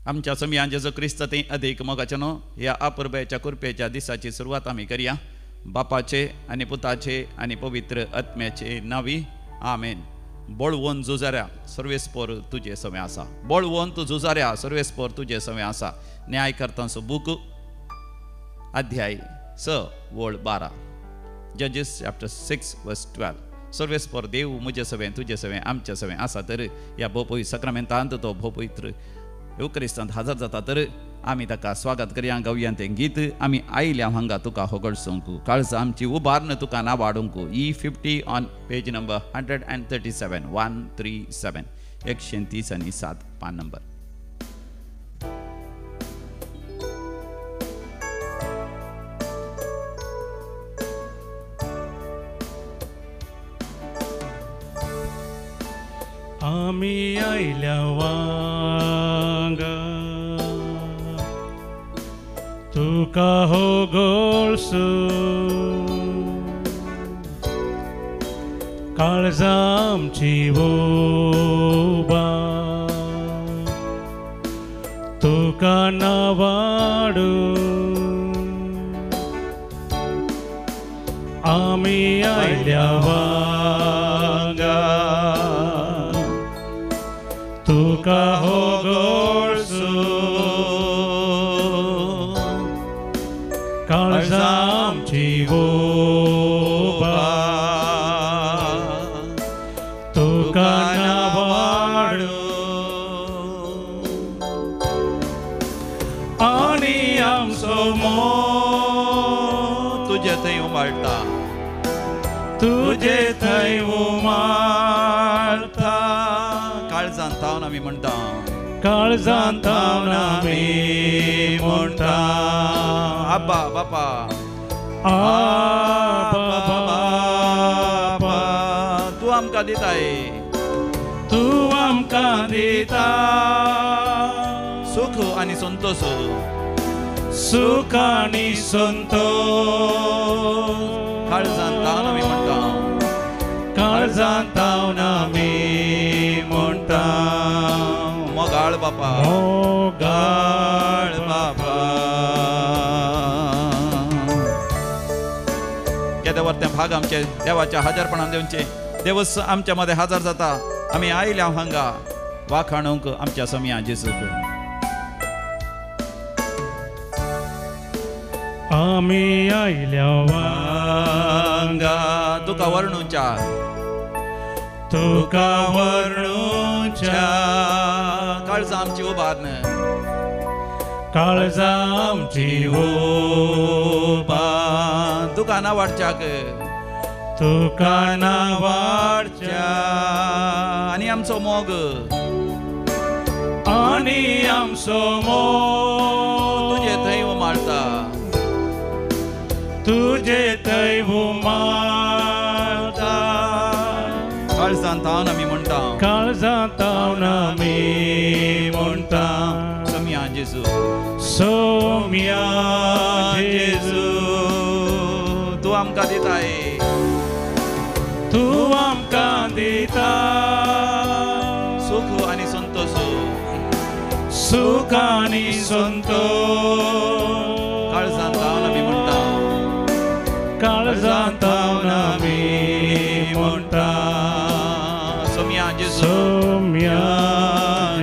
आमच्या समयान जेजू क्रिस्त थंय अधीक मोगाचें न्हू ह्या अपुरबायेच्या कृपेच्या दिसाची सुरवात आमी करया. बापाचे आनी पुताचे आनी पवित्र आत्म्याचे नांवी आमेन. बळवंत झुजाऱ्या सर्वेस्पोर तुजे सवें आसा. बळवंत झुजाऱ्या सर्वेस्पोर तुजे सवें आसा. न्यायकर्तांचो बूक अध्याय 6 वळ 12, जजीस चॅप्टर 6 वर्स 12. सर्वेस्पोर देव म्हजे सवें तुजे सवें आमच्या सवें आसा तर ह्या भोपय सक्रामेंतांत तो भोपवित्र येवक्रिस्तांत हजर जाता तर आमी ताका स्वागत करया. गावया तें गीत आमी आयल्या हांगा तुका होगडसूंक, काळजां आमची उबारून तुका ना वाडूंक. E50 on page number 137, 137, 137 पान नंबर. आमी आयल्या वांगा तुका होगोळसू, काळजां आमची उबा तुका नावाडू. आमी आयल्या वांगा तुका होगोळसू, काळजां आमची उबा तुका नावाडू. आनी आमचो मोग तुजे थंय उमाळटा, तुजे थंय उमाळटा. काळजांत तावन आमी म्हणटा, काळजांत तावन आमी म्हणटा. आब्बा बापा, आब्बा बापा, तूं आमकां दिताय, तूं आमकां दिता सुख आनी संतोश, सुख आनी संतोष. काळजांत तावन आमी म्हणटा, काळजांत तावन आमी म्हणटा. मोगाळ बापा, मोगाळ बापा. केदें तें भाग आमचे देवाच्या हजारपणान दिवचे. देवस आमच्या मदें हजर जाता. आमी आयल्या हांगा वाखाणूंक आमच्या समया जेजूक. आमी आयल्या वांगा तुका वर्णुच्या, तुका वर्णुच्या. काळजां आमची उबारून, काळजां आमची उबा तुका नावाडच्याक, तुका नावाडच्या. आनी आमचो मोग, आनी आमचो मोग तुजे थंय उमाळटा, तुजे थंय उमाळटा. काळजांत तावन आमी म्हणटा, काळजांत तावन आमी म्हणटा. सोम्या जेजू, सोम्या जेजू, तूं आमकां दिताय, तूं आमकां दिता सुख आनी संतोष, सुख आनी संतोष. काळजांत तावन आमी म्हणटा, काळजांत तावन आमी म्हणटा. सोम्या जेजू, सोम्या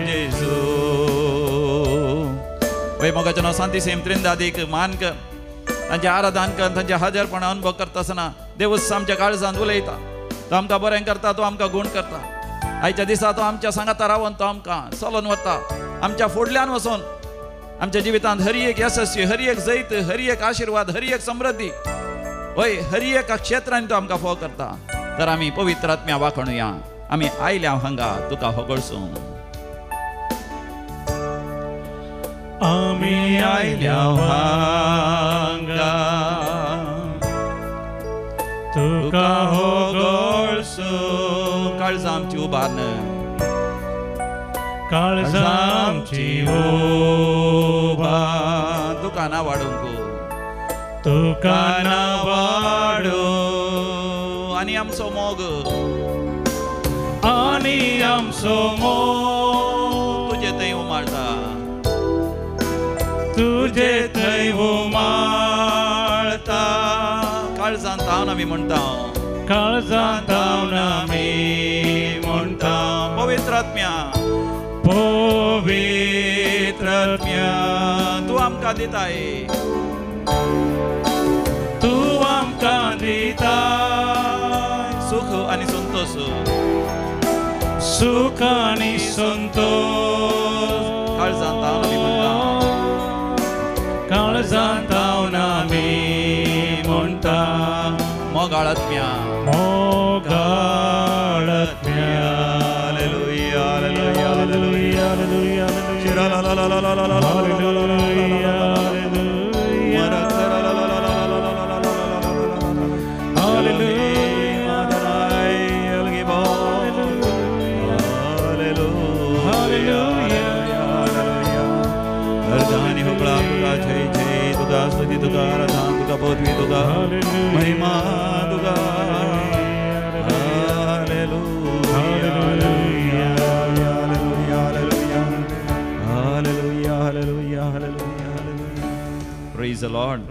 जेजू. वय मोगाचें नांव सांतीसेम त्रिंदादीक मान कर, तांचें आराधन कर, तांचें हजरपणा अनुभव करता आसतना देवूच आमच्या काळजांत उलयता. तो आमकां बरें करता, तो आमकां गूण करता. आयच्या दिसा तो आमच्या सांगाता रावन तो आमकां चलोन वता. आमच्या फुडल्यान वचोन आमच्या जिवितांत हर एक यशस्वी, हर एक जैत, हर एक आशिर्वाद, हर एक समृद्धी, हय हर एका क्षेत्रांत तो आमकां फोव करता. तर आमी पवित्र आत्म्या वाखणुया. आमी आयल्या हांगा तुका होगळसूंक. आमी आयल्या हांगा तुका होगळसूंक, काळजां आमची उबारून, काळजां आमची उबा तुका नावाडूंक, तुका नावाडूंक. आनी आमचो मोग, आनी आमचो मोग तुजे थंय उमाळटा, तुजे थंय उमाळता. काळजांत तावन आमी म्हणटा, काळजांत तावन आमी म्हणटा. पवित्र आत्म्या, पवित्र आत्म्या, तूं आमकां दिताय, तूं आमकां दिताय सुख आनी संतोश, सुख आनी संतोश. काळजांत तावन आमी म्हणटा, काळजांत तावन आमी म्हणटा. मोगाळ आत्म्या, मोगाळ आत्म्या. हालेलुया, हालेलुया, हालेलुया, हालेलुया, हालेलुया, महिमा तुका. हालेलुया, हालेलुया, hallelujah, hallelujah, hallelujah, hallelujah. Praise the Lord.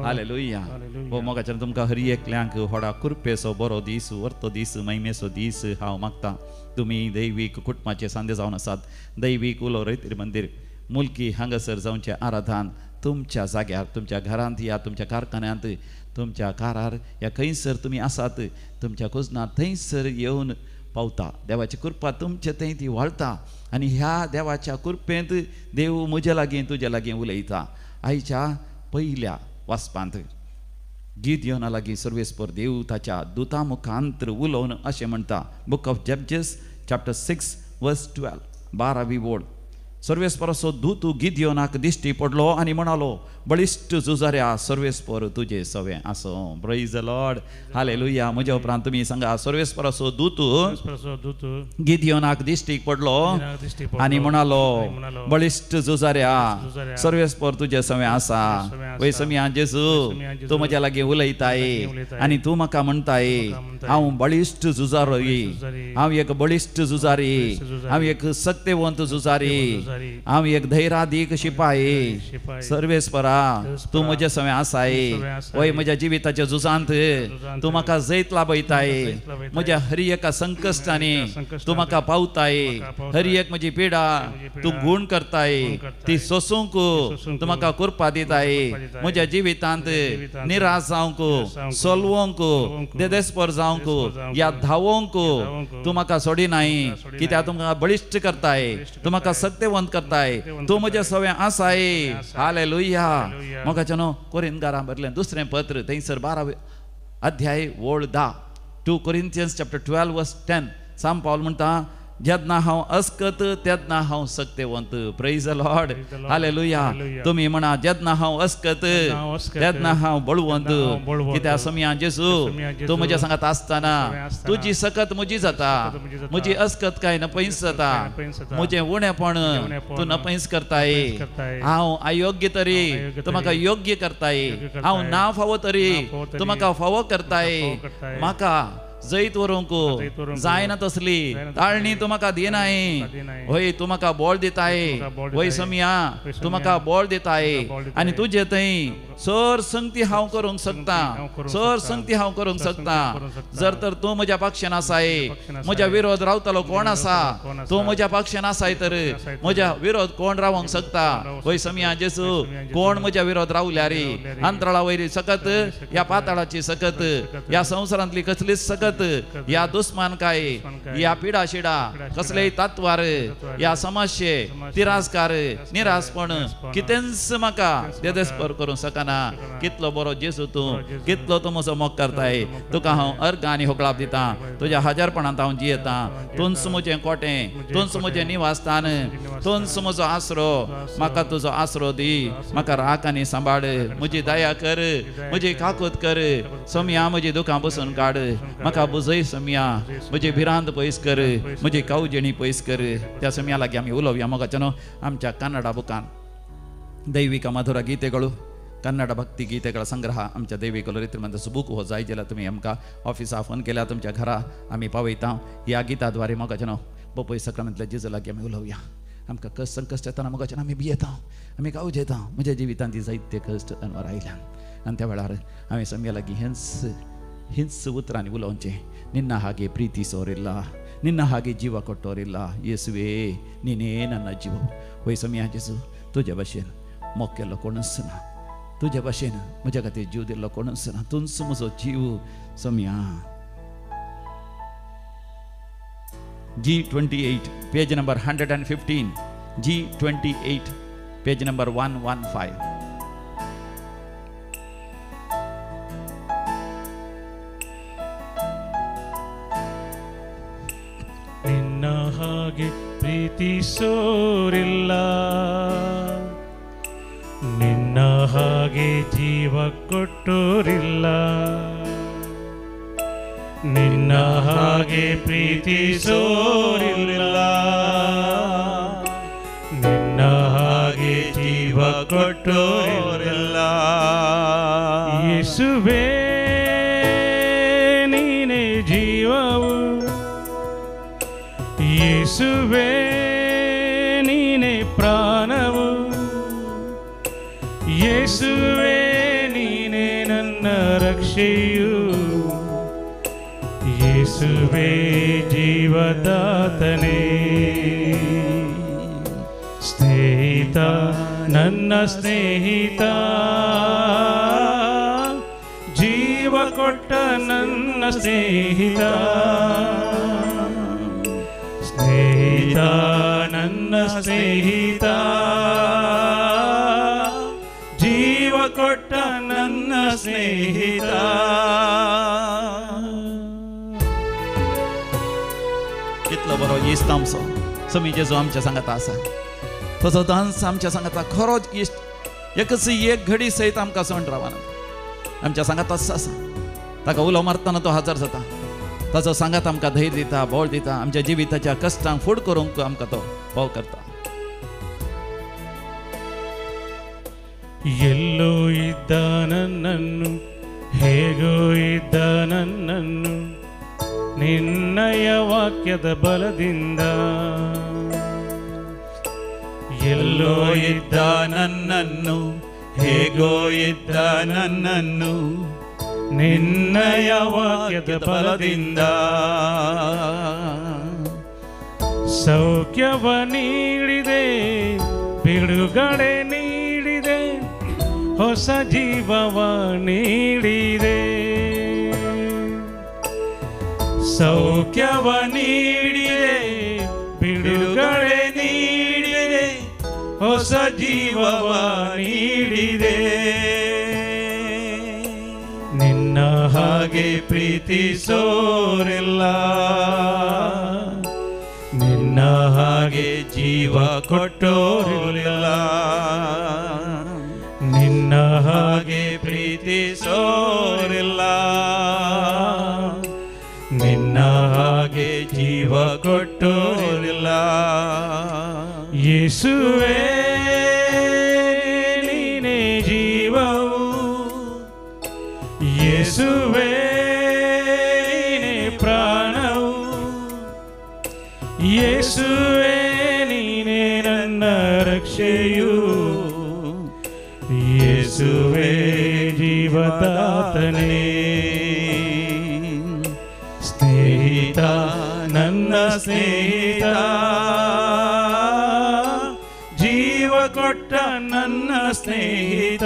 Hallelujah. हो मोगाच्यान तुमकां हर एकल्यांक व्हडा कृपेचो बरो दीस, वर्तो दीस, महिमेचो दीस हांव मागता. तुमी दैवीक कुटुंबाचे सांदे जावन आसात. दैवीक उलो रयतीर मंदीर मुलकी हांगासर जावचें आराधन तुमच्या जाग्यार, तुमच्या घरांत या तुमच्या कारखान्यांत, तुमच्या कारार या खंयसर तुमी आसात तुमच्या कुजनांत थंयसर येवन पावता. देवाची कृपा तुमचे थंय ती वाळता आनी ह्या देवाच्या कृपेंत देव म्हजे लागीं तुजे लागीं उलयता. आयच्या पयल्या वाचपांत गिदयोना लागीं सर्वेस्पर देव ताच्या दुता मुखांतर उलोवन अशें म्हणटा. Book of Judges chapter 6 verse 12, 12वी ओळ. सर्वेस्पराचो दूत गिदयोनाक दिश्टी पडलो आनी म्हणालो, बळिश्ट झुजाऱ्या, सर्वेस्पर तुजे सवें आसूं. Praise the Lord. हालेलुया. म्हज्या उपरांत तुमी सांगा, सर्वेस्पराचो दूत गिदयोनाक दिश्टीक पडलो आनी म्हणालो, बळिश्ट झुजाऱ्या, सर्वेस्पर तुजे सवें आसा. वय समिया जेजू, तूं म्हज्या लागीं उलयताय आनी तूं म्हाका म्हणटाय, हांव बळिश्ट झुजारी, हांव एक बळिश्ट झुजारी, हांव एक सक्तेवंत झुजारी, हांव एक धैर्यादीक शिपाई. सर्वेस्परा, तूं म्हजे सवें आसाय. वय म्हज्या जिविताच्या झुजांत तूं म्हाका जैत लाभयताय. म्हज्या हर एका संकश्टांनी तूं म्हाका पावताय. हर एक म्हजी पिडा तूं गूण करताय, ती सोसूंक तूं म्हाका कृपा दिताय. म्हज्या जिवितांत निराश जावंक, सोलवंक, देदेस्पर जावंक या धांवोंक तूं म्हाका सोडिनाय. कित्याक तूं म्हाका बळिश्ट करताय, तूं म्हाका सक्तेवंत करताय, तूं म्हज्या सवें आसाय. हालेलुया. मोगाच्या न्हू कोरिंथकारां बरलें दुसरें पत्र थंयसर 12 अध्याय ओळ 10, 2 Corinthians chapter 12 verse 10. सांत पावल म्हणटा, जेन्ना हांव अस्कत तेन्ना हांव सक्तेवंत. Praise the Lord. हालेलुया. तुमी म्हणा, जेन्ना हांव अस्कत तेन्ना हांव बळवंत. कित्याक समिया जेजू, तूं म्हज्या सांगात आसतना तुजी सकत म्हजी जाता, म्हजी अस्कत काय नपैस जाता, म्हजें उणेपण तूं नपैस करताय. हांव अयोग्य तरी तूं म्हाका योग्य करताय, हांव ना फावो तरी तूं म्हाका फावो करताय. म्हाका जैत व्हरूंक जायना तसली ताळणी तूं म्हाका दिनाय. हय, तूं म्हाका बळ दिताय. वय समिया, तूं म्हाका बळ दिताय आनी तुजे थंय सर संगती हांव करूंक शकता, सर संगती हांव करूंक शकता. जर तर तूं म्हज्या पक्षान आसाय, म्हज्या विरोध रावतलो कोण आसा? तूं म्हज्या पक्षान आसाय तर म्हज्या विरोध कोण रावंक शकता? वय समिया जेजू, कोण म्हज्या विरोध रावल्या रे? अंतराळा वयली सकत, ह्या पाताळाची सकत, ह्या संवसारांतली कसलीच सकत, या दुस्मान काय, या पिडा शिडा, कसलेय तत्वार, या समस्ये, तिरस्कार, निराशपण, कितेंच म्हाका देदेस्पर करूंक शकना. कितलो बरो जेजू तूं, कितलो तूं म्हजो मोग करताय. तुका हांव अर्घ आनी होकळाप दितां. तुज्या हजारपणांत हांव जियेतां. तूंच म्हजें कोटें, तूंच म्हजें निवासस्थान, तूंच म्हजो आसरो. म्हाका तुजो आसरो दी, म्हाका राख आनी सांबाळ, म्हजी दया कर, म्हजी काकूत कर. सोमया म्हजी दुकां बसून काड, म्हाका बुजय सोमया, म्हजी भिरांत पयस कर, म्हजी कावजेणी पयस कर. त्या सोमया लागीं आमी उलोवया मोगाच्या न्हू. आमच्या कन्नडा बुकान दैविक मधुर गीतेಗಳು, कन्नड भक्ती गीतेಗಳ संग्रह आमच्या दैविक लोरित्रमंदाचो बूक हो जाय जाल्यार तुमी आमकां ऑफिसा फोन केल्यार तुमच्या घरा आमी पावयता. ह्या गीता द्वारे मोगाच्या न्हू बपय सक्रामेंतल्या जेजू लागीं आमी उलोवया. आमकां कश्ट संकश्ट येतना मोगाच्यान आमी भियेता, आमी कावज येता. म्हज्या जिवितांत ती जायते कश्ट अनवर आयल्यान आनी त्या वेळार हांवें सम्या लागीं हेंच हींच उतरांनी उलोवचें, ನಿನ್ನ ಹಾಗೆ ಪ್ರೀತಿಸೋರಿಲ್ಲ, ನಿನ್ನ ಹಾಗೆ ಜೀವ ಕೊಟ್ಟೋರಿಲ್ಲ, ಯೇಸುವೇ ನೀನೇ ನನ್ನ ಜೀವ. वय सम्या जेजू तुज्या भाशेन मोग केल्लो कोणूच ना, तुज्या भाशेन म्हज्या खातीर जीव दिल्लो कोणूच ना, तूंच म्हजो जीव सम्या. G28 page number 115, G28 page number 115. ನಿನ್ನ ಹಾಗೆ ಪ್ರೀತಿಸೋರಿಲ್ಲ, ನಿನ್ನ ಹಾಗೆ ಜೀವ ಕೊಟ್ಟೋರಿಲ್ಲ, ನಿನ್ನ ಹಾಗೆ ಪ್ರೀತಿಸೋರಿಲ್ಲ, ನಿನ್ನ ಹಾಗೆ ಜೀವ ಕೊಟ್ಟೋರಿಲ್ಲ. ಯೇಸುವೇ ನೀನೇ ಜೀವವು, ಯೇಸುವೇ ನೀನೇ ಪ್ರಾಣವು, ಯೇಸುವೇ ನೀನೇ ನನ್ನ ರಕ್ಷೆಯು, ಯೇಸುವೇ ಜೀವದಾತನೇ. ಸ್ನೇಹಿತ ನನ್ನ ಸ್ನೇಹಿತ, ಜೀವ ಕೊಟ್ಟ ನನ್ನ ಸ್ನೇಹಿತ, ಸ್ನೇಹಿತ ನನ್ನ ಸ್ನೇಹಿತ, ಜೀವ ಕೊಟ್ಟ ನನ್ನ ಸ್ನೇಹಿತ. कितलो बरो इश्ट आमचो समी जेजू आमच्या सांगाता आसा, तसो दांस आमच्या सांगाता खरोच इश्ट, एकच एक घडी सयत आमकां सोंड रावना, आमच्या सांगाताच आसा. ताका उलो मारतना तो हजर जाता, ताचो सांगात आमकां धैर्य दिता, बळ दिता, आमच्या जिविताच्या कश्टांक फुड करूंक आमकां तो भाव करता. ಎಲ್ಲೋ ಇದ್ದ ನನ್ನನ್ನು ಹೇಗೋ ಇದ್ದ ನನ್ನನ್ನು ನಿನ್ನಯ ವಾಕ್ಯದ ಬಲದಿಂದ, ಎಲ್ಲೋ ಇದ್ದ ನನ್ನನ್ನು ಹೇಗೋ ಇದ್ದ ನನ್ನನ್ನು ನಿನ್ನಯ ವಾಕ್ಯದ ಬಲದಿಂದ, ಸೌಖ್ಯವ ನೀಡಿದೆ, ಬಿಡುಗಡೆ ನೀಡಿದೆ, ಹೊಸ ಜೀವವ ನೀಡಿದೆ, ಸೌಖ್ಯವ ನೀಡಿದೆ, ಬಿಡುಗಡೆ ನೀಡಿದೆ, ಹೊಸ ಜೀವವ ನೀಡಿದೆ. ನಿನ್ನ ಹಾಗೆ ಪ್ರೀತಿಸೋರಿಲ್ಲ, ನಿನ್ನ ಹಾಗೆ ಜೀವ ಕೊಟ್ಟೋರಿಲ್ಲ, ನಿನ್ನ ಹಾಗೆ ಪ್ರೀತಿಸೋರಿಲ್ಲ, ನಿನ್ನ ಹಾಗೆ ಜೀವ ಕೊಟ್ಟೋರಿಲ್ಲ. ಯೇಸುವೇ ನೀನೇ ಜೀವವು, ಯೇಸುವೇ ನೀನೇ ಪ್ರಾಣವು, ಯೇಸುವೇ ನೀನೇ ನನ್ನ ರಕ್ಷೆಯು, ಯೇಸುವೇ ಜೀವದಾತನೇ. ಸ್ನೇಹಿತ ನನ್ನ ಸ್ನೇಹಿತ, ಜೀವ ಕೊಟ್ಟ ನನ್ನ ಸ್ನೇಹಿತ,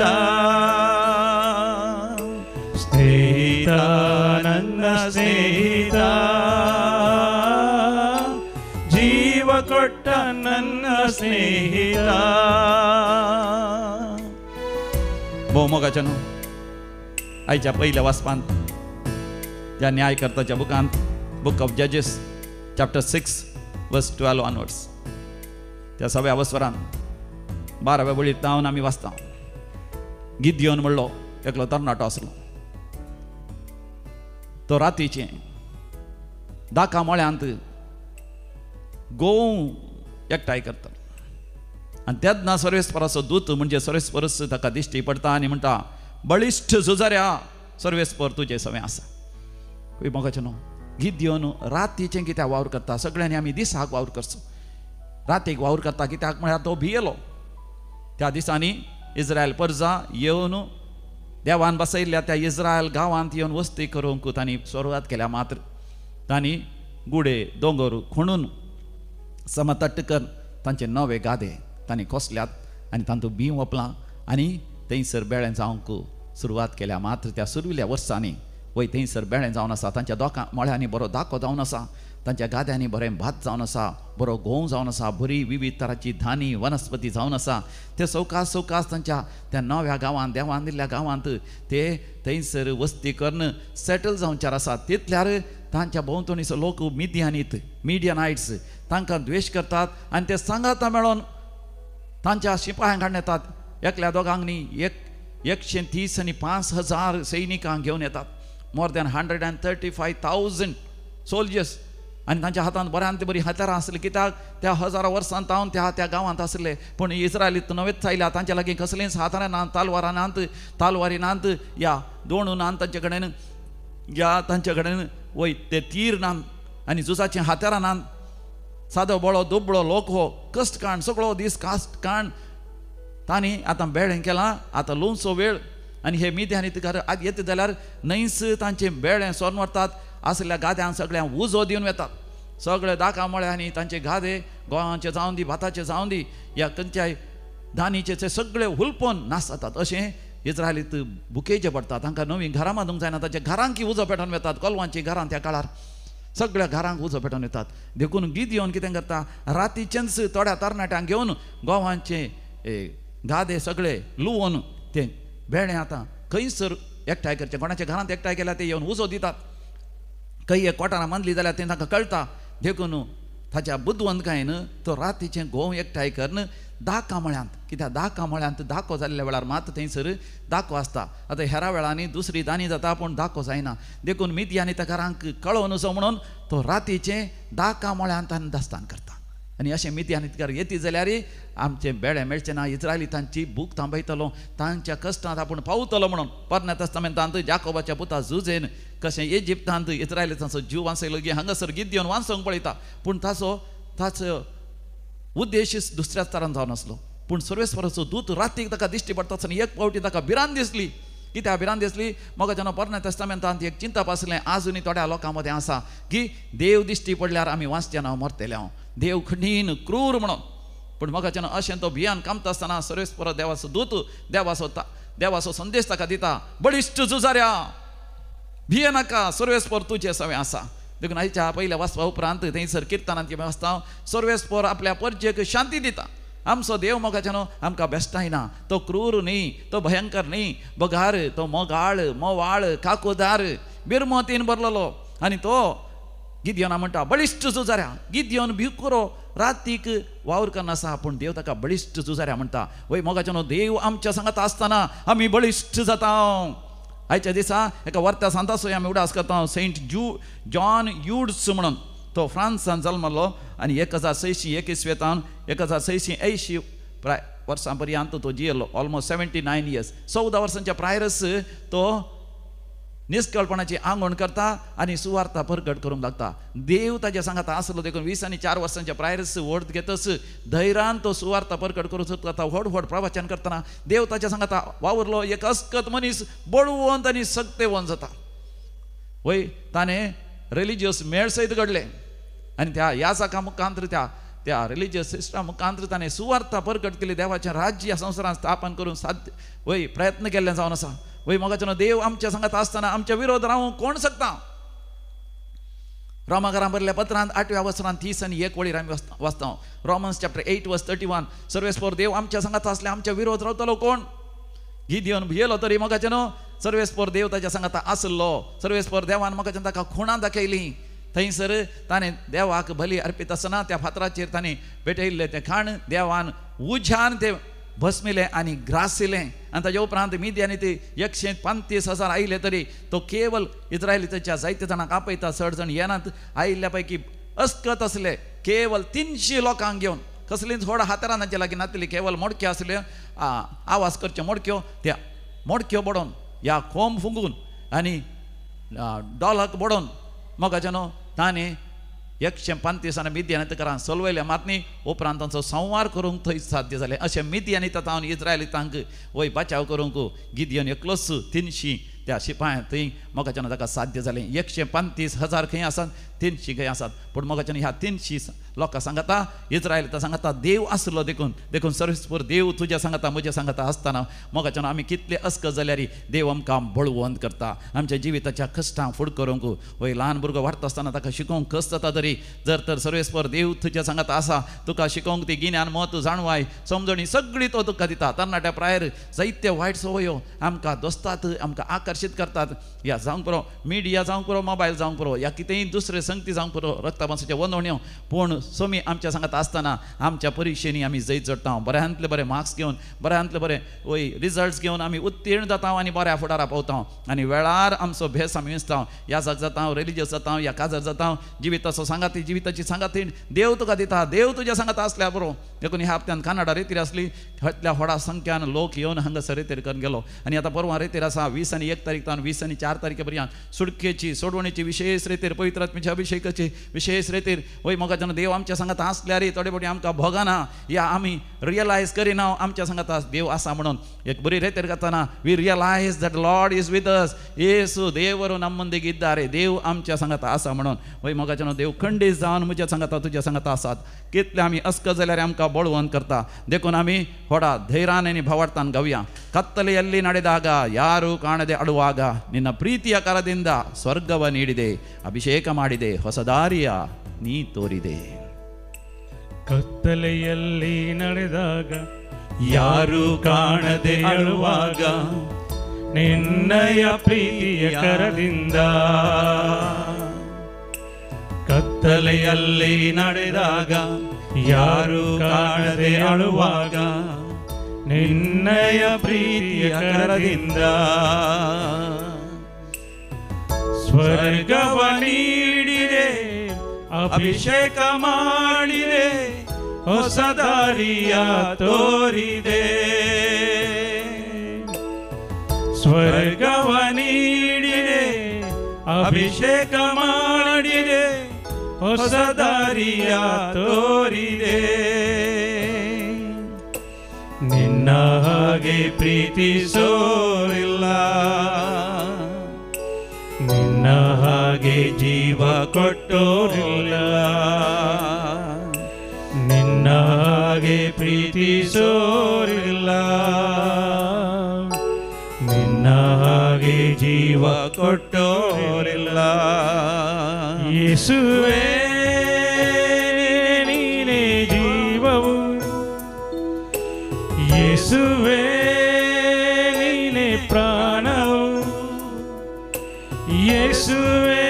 ಸ್ನೇಹಿತ ನನ್ನ ಸ್ನೇಹಿತ, ಜೀವ ಕೊಟ್ಟ ನನ್ನ ಸ್ನೇಹಿತ. भोव मोगाच्या न्हू आयच्या पयल्या वाचपांत त्या न्यायकर्ताच्या बुकांत, book of Judges chapter 6 verse 12 onwards, त्या सव्या वस्वरान 12व्या वळींत धांवन आमी वाचता. गिद्योन म्हणलो एकलो तरणाटो आसलो, तो रातीचे दाका मळ्यांत गोंव एकठांय करता आनी तेन्ना सर्वेस्पराचो दूत म्हणजे सर्वेस्परच ताका दिश्टी पडटा आनी म्हणटा, बळिश्ट झुजाऱ्या सर्वेस्पर तुजे सवें आसा. मोगाचें न्हू गिद्योन रातीचें कित्याक वावर करता? सगळ्यांनी आमी दिसाक वावर करचो. रातीक वावर करता कित्याक म्हळ्यार तो भियेलो. त्या दिसांनी इस्रायल परजा येवन देवान बसयल्ल्या त्या इस्रायल गांवांत येवन वस्ती करूंक तांणी सुरवात केल्या. मात्र तांणी गुडे दोंगर खणून समतट्ट कर तांचे नवे गादे तांणी कोसल्यात आनी तांतूं बीं वपलां आनी थंयसर बेळें जावंक सुरवात केल्या. मात्र त्या सुरविल्ल्या वर्सांनी वय थंयसर बेळें जावन आसा, तांच्या दोकां मळ्यांनी बरो दाको जावन आसा, तांच्या गाद्यांनी बरें भात जावन आसा, बरो गोंव जावन आसा, बरी विविध तराची धानी वनस्पती जावन आसा. ते सवकास सवकास तांच्या त्या नव्या गांवांत देवान दिल्ल्या गांवांत ते थंयसर वस्ती करून सेटल जावच्यार आसा. तितल्यार तांच्या भोंवतणीचो लोक मिडियानीत मिडियनायट्स तांकां द्वेश करतात आनी ते सांगाता मेळोन तांच्या शिपायांक हाडून येतात. एकल्या दोगांक न्ही 130 आनी 5,000 सैनिकांक घेवन येतात. More than 135,000 soldiers. आनी तांच्या हातांत बऱ्यांत बरी हत्यारां आसली कित्याक त्या हजारां वर्सां तावन त्या त्या गांवांत आसले. पूण इस्रायलीत नवेच आयल्या, तांच्या लागीं कसलींच हातारां नात, तालवारां नात, तालवारी नात, या दोणू नात तांचे कडेन, या तांचे कडेन वय ते तीर नात आनी झुजाचीं हात्यारां नात. सादो बळो दुबळो लोक हो कश्ट काण सगळो दीस कास्ट काण तांणी आतां बेळें केलां. आतां लोणचो वेळ आनी हे मिद्यानी तुका आज येता जाल्यार न्हंयच तांचें बेळें सोरून व्हरतात, आसल्या गाद्यांक सगळ्यांक उजो दिवन वेतात. सगळे दाका मळे आनी तांचे गादे गोंवाचे जावन दी, भाताचे जावन दी, या खंयच्याय धानीचे ते सगळे हुलपोन नाश जातात. अशें इस्रायलीत भुकेचे पडटा. तांकां नवीं घरां बांदूंक जायना, तांच्या घरांकी उजो पेटोवन वेतात. कोलवांचीं घरां त्या काळार सगळ्या घरांक उजो पेटोवन वेतात. देखून गिदयोन कितें करता, रातीचेंच थोड्या तरणाट्यांक घेवन गोंवांचे गादे सगळे लुवोन ते बेळें आतां खंयसर एकठांय करचें. कोणाच्या घरांत एकठांय केल्यार ते येवन उजो दितात. खंय एक कोटारां बांदली जाल्यार तें तांकां कळटा. देखून ताच्या बुदवंतकायेन तो रातीचें गोंव एकठांय करून दाका मळ्यांत, कित्याक दाका मळ्यांत दाको जाल्ल्या वेळार मात थंयसर दाको आसता. आतां हेरा वेळांनी दुसरी दानी जाता पूण दाको जायना. देखून मिद्यानी त्या घरांक कळोवन वचो म्हणून तो रातीचें दाका मळ्यांत आनी दास्तान करता. आनी अशें मिद्यानीतकार येती जाल्यार आमचें बेळें मेळचें ना, इस्रायली तांची भूक थांबयतलो, तांच्या कश्टांत आपूण पावतलो म्हणून. पोरण्या तस्तामेंतांत जाकोबाच्या पुता जुजेन कशें इजिप्तांत इस्रायली तांचो जीव वांचयलो की हांगासर गिदयोन वांचोवंक पळयता, पूण ताचो ताचो उद्देश दुसऱ्याच तरान जावन आसलो. पूण सर्वेस्वराचो दूत रातीक ताका दिश्टी पडटा आसतना एक फावटी ताका भिरांत दिसली. कित्याक भिरांत दिसली? म्हाका जेन्ना पोरण्या तस्तामेंतांत एक चिंतप आसलें, आजुनूय थोड्या लोकां मदें आसा की देव दिश्टी पडल्यार आमी वांचचे ना, मरतले हांव, देव कठीण क्रूर म्हणून. पूण म्हाका जेन्ना अशें तो भियान कामता आसतना सर्वेस्पर देवाचो दूत देवाचो देवाचो संदेश ताका दिता, बळिश्ट झुजाऱ्या भिये नाका, सर्वेस्पर तुजें सवें आसा. देखून आयच्या पयल्या वाचपा उपरांत थंयसर किर्तनांत वाचता, सर्वेस्पर आपल्या परजेक शांती दिता. आमचो देव मोगाचें न्हू आमकां बेश्टायना, तो क्रूर न्ही, तो भयंकर न्ही, बगार तो मोगाळ मोवाळ काकुदार बिरमोतीन भरलेलो. आनी तो गिदयोना म्हणटा बळिश्ट झुजाऱ्या. गिदयोन भिकुरो रातीक वावर करना आसा, पूण देव ताका बळिश्ट झुजाऱ्या म्हणटा. वय मोगाचें न्हू देव आमच्या सांगात आसतना आमी बळिश्ट जाता. आयच्या दिसा एका वर्त्या सांताचो आमी उडास करता, सेंट जॉन युड्स म्हणून. तो फ्रांसान जल्मलो आनी 1621 वेतान 1680 प्राय वर्सां पर्यंत तो जियेलो, ऑलमोस्ट 79 इयर्स. 14 वर्सांच्या प्रायरस तो निष्कळपणाची आंगवण करता आनी सुवार्ता परगट करूंक लागता. देव ताज्या सांगाता आसलो देखून 20 आनी 4 वर्सांच्या प्रायरस व्हड घेतच धैर्यान तो सुवार्ता परगट करूंक लागता. व्हड व्हड प्रवचन करतना देव ताज्या सांगाता वावुरलो. एक अस्कत मनीस बळवंत आनी सक्तेवंत जाता. वय ताणें रिलिजियस मेळ सयत घडले आनी त्या याजका मुखांत त्या त्या रिलिजियस सिस्टमा मुखांत ताणें सुवार्ता परगट केली. देवाचें राज्य संवसारांत स्थापन करूंक साध्य वय प्रयत्न केल्ले जावन आसा. वय मोगाचें देव आमच्या सांगात आसतना आमच्या विरोध रावूंक कोण शकता? रोमाकारां बरयल्ल्या पत्रांत 8व्या वसरांत 30 आनी 1 वळीर आमी वाचता, रोमन्स चॅप्टर 8 वर्स 31, सर्वेस्पर देव आमच्या सांगात आसले आमच्या विरोध रावतलो कोण? गिदयोन भियेलो तरी मोगाचें न्हू सर्वेस्पर देव ताच्या सांगाता आसलो. सर्वेस्पर देवान मोगाचें ताका खुणां दाखयलीं. थंयसर ताणें देवाक बली अर्पीत आसतना त्या फातराचेर ताणें पेटयल्लें तें खाण देवान उज्यान तें भस्मिलें आनी ग्रासिलें. आनी ताज्या उपरांत मिद्यानी ते 135,000 आयले तरी तो केवल इस्रायलीच्या जायते जाणांक आपयता, चड जाण येनात. आयिल्ल्या पैकी अस्कत आसले केवल 300 लोकांक घेवन, कसलींच व्हड हातारां तांचे लागीं नासली, केवल मोडक्यो आसल्यो, आवाज करच्यो मोडक्यो, त्या मोडक्यो बडोवन या कोंब फुंगून आनी डोलक बडोवन मोगाचें न्हू ताणें 135 मिद्यानितकारां सोलवयल्या मात न्ही उपरांत तांचो संवार करूंक थंय साध्य जालें. अशें मिद्यानितावन इस्रायलितांक वय बचाव करूंक गिदियन एकलोच 300 त्या शिपायांक थंय मोगाच्यान ताका साध्य जालें. 135,000 खंय आसात, 300 खंय आसात, पूण मोगाच्यान ह्या 300 लोकां सांगता इस्रायलितां सांगता देव आसलो. देखून देखून सर्वेस्पर देव तुज्या सांगता म्हज्या सांगता आसतना मोगाच्यान आमी कितले अस्क जाल्यार देव आमकां बळवंत करता. आमच्या जिविताच्या कश्टांक फुड करूंक वय ल्हान भुरगो वाडटा आसतना ताका शिकोवंक कश्ट जाता तरी जर तर सर्वेस्पर देव तुज्या सांगता आसा तुका शिकोवंक ती गिन्यान मत जाणवाय समजणी सगळी तो तुका दिता. तरणाट्या प्रायर जायते वायट संवयो आमकां दोस्तात, आमकां आकर्शीत करतात. या जावंक पुरो मिडिया जावंक पुरो, मोबायल जावंक पुरो, या कितेंय दुसरे संगती जावंक पुरो, रक्तामांसाचे वनवण्यो, पूण सोमी आमच्या सांगात आसतना आमच्या परिक्षेनी आमी जैत जोडटा. बऱ्यांतले बरे मार्क्स घेवन बऱ्यांतले बरे वय रिजल्ट्स घेवन आमी उत्तीर्ण जाता आनी बऱ्या फुडारा पावता आनी वेळार आमचो भेस आमी विसता. या जाग जाता, रिलिजियस जाता, या काजार जाता, जिविताचो सांगाती जिविताची सांगाती देव तुका दिता. देव तुज्या सांगात आसल्या बरो. देखून ह्या हप्त्यान कानाडा रेतीर आसली, इतल्या व्हडा संख्यान लोक येवन हांगासर रेतीर करून गेलो. आनी आतां परवां रेतीर आसा 20 आनी 1 तारीख तावन 20 आनी 4 तारखे पर्यंत सुटकेची सोडवणीची विशेष रेतीर, पवित्र आत्म्याच्या अभिषेकाची विशेष रेतीर. वय मोगाच्यान देव आमच्या सांगात आसल्यार थोडे फावटी आमकां भोगना या आमी रियलायज करिना आमच्या सांगात देव आसा म्हणून. एक बरी रेतीर करतना we realise that Lord is with us, Yesu देವರು ನಮ್ಮೊಂದಿಗೆ ಇದ್ದಾರೆ, देव आमच्या सांगात आसा म्हणून. वय मोगाच्यान देव खंडीत जावन म्हज्या सांगाता तुज्या सांगाता आसात. कितले आमी अस्क जाल्यार आमकां बळवंत करता. देखून आमी व्हडा धैर्यान आनी भावार्थान गावया. ಕತ್ತಲೆಯಲ್ಲಿ ನಡೆದಾಗ ಯಾರೂ ಕಾಣದೆ ಅಳುವಾಗ ನಿನ್ನ ಪ್ರೀತಿಯ ಕರದಿಂದ ಸ್ವರ್ಗವ ನೀಡಿದೆ, ಅಭಿಷೇಕ ಮಾಡಿದೆ, ಹೊಸ ದಾರಿಯ ನೀ ತೋರಿದೆ. ಕತ್ತಲೆಯಲ್ಲಿ ನಡೆದಾಗ ಯಾರೂ ಕಾಣದೆ ಅಳುವಾಗ ನಿನ್ನಯ ಪ್ರೀತಿಯ ಕರದಿಂದ, ಕತ್ತಲೆಯಲ್ಲಿ ನಡೆದಾಗ ಯಾರೂ ಕಾಣದೆ ಅಳುವಾಗ ನಿನ್ನಯ ಪ್ರೀತಿಯ ಕರದಿಂದ ಸ್ವರ್ಗವ ನೀಡಿದೆ, ಅಭಿಷೇಕ ಮಾಡಿದೆ, ಹೊಸ ದಾರಿಯ ತೋರಿದೆ. ಸ್ವರ್ಗವ ನೀಡಿದೆ, ಅಭಿಷೇಕ ಮಾಡಿದೆ, ಹೊಸ ದಾರಿಯ ತೋರಿದೆ. ನಿನ್ನ ಹಾಗೆ ಪ್ರೀತಿಸೋರಿಲ್ಲ, ನಿನ್ನ ಹಾಗೆ ಜೀವ ಕೊಟ್ಟೋರಿಲ್ಲ, ನಿನ್ನ ಹಾಗೆ ಪ್ರೀತಿಸೋರಿಲ್ಲ, ನಿನ್ನ ಹಾಗೆ ಜೀವ ಕೊಟ್ಟೋರಿಲ್ಲ. ಯೇಸುವೇ ನೀನೇ ಜೀವವು, ಯೇಸುವೇ ನೀನೇ ಪ್ರಾಣವು, ಯೇಸುವೇ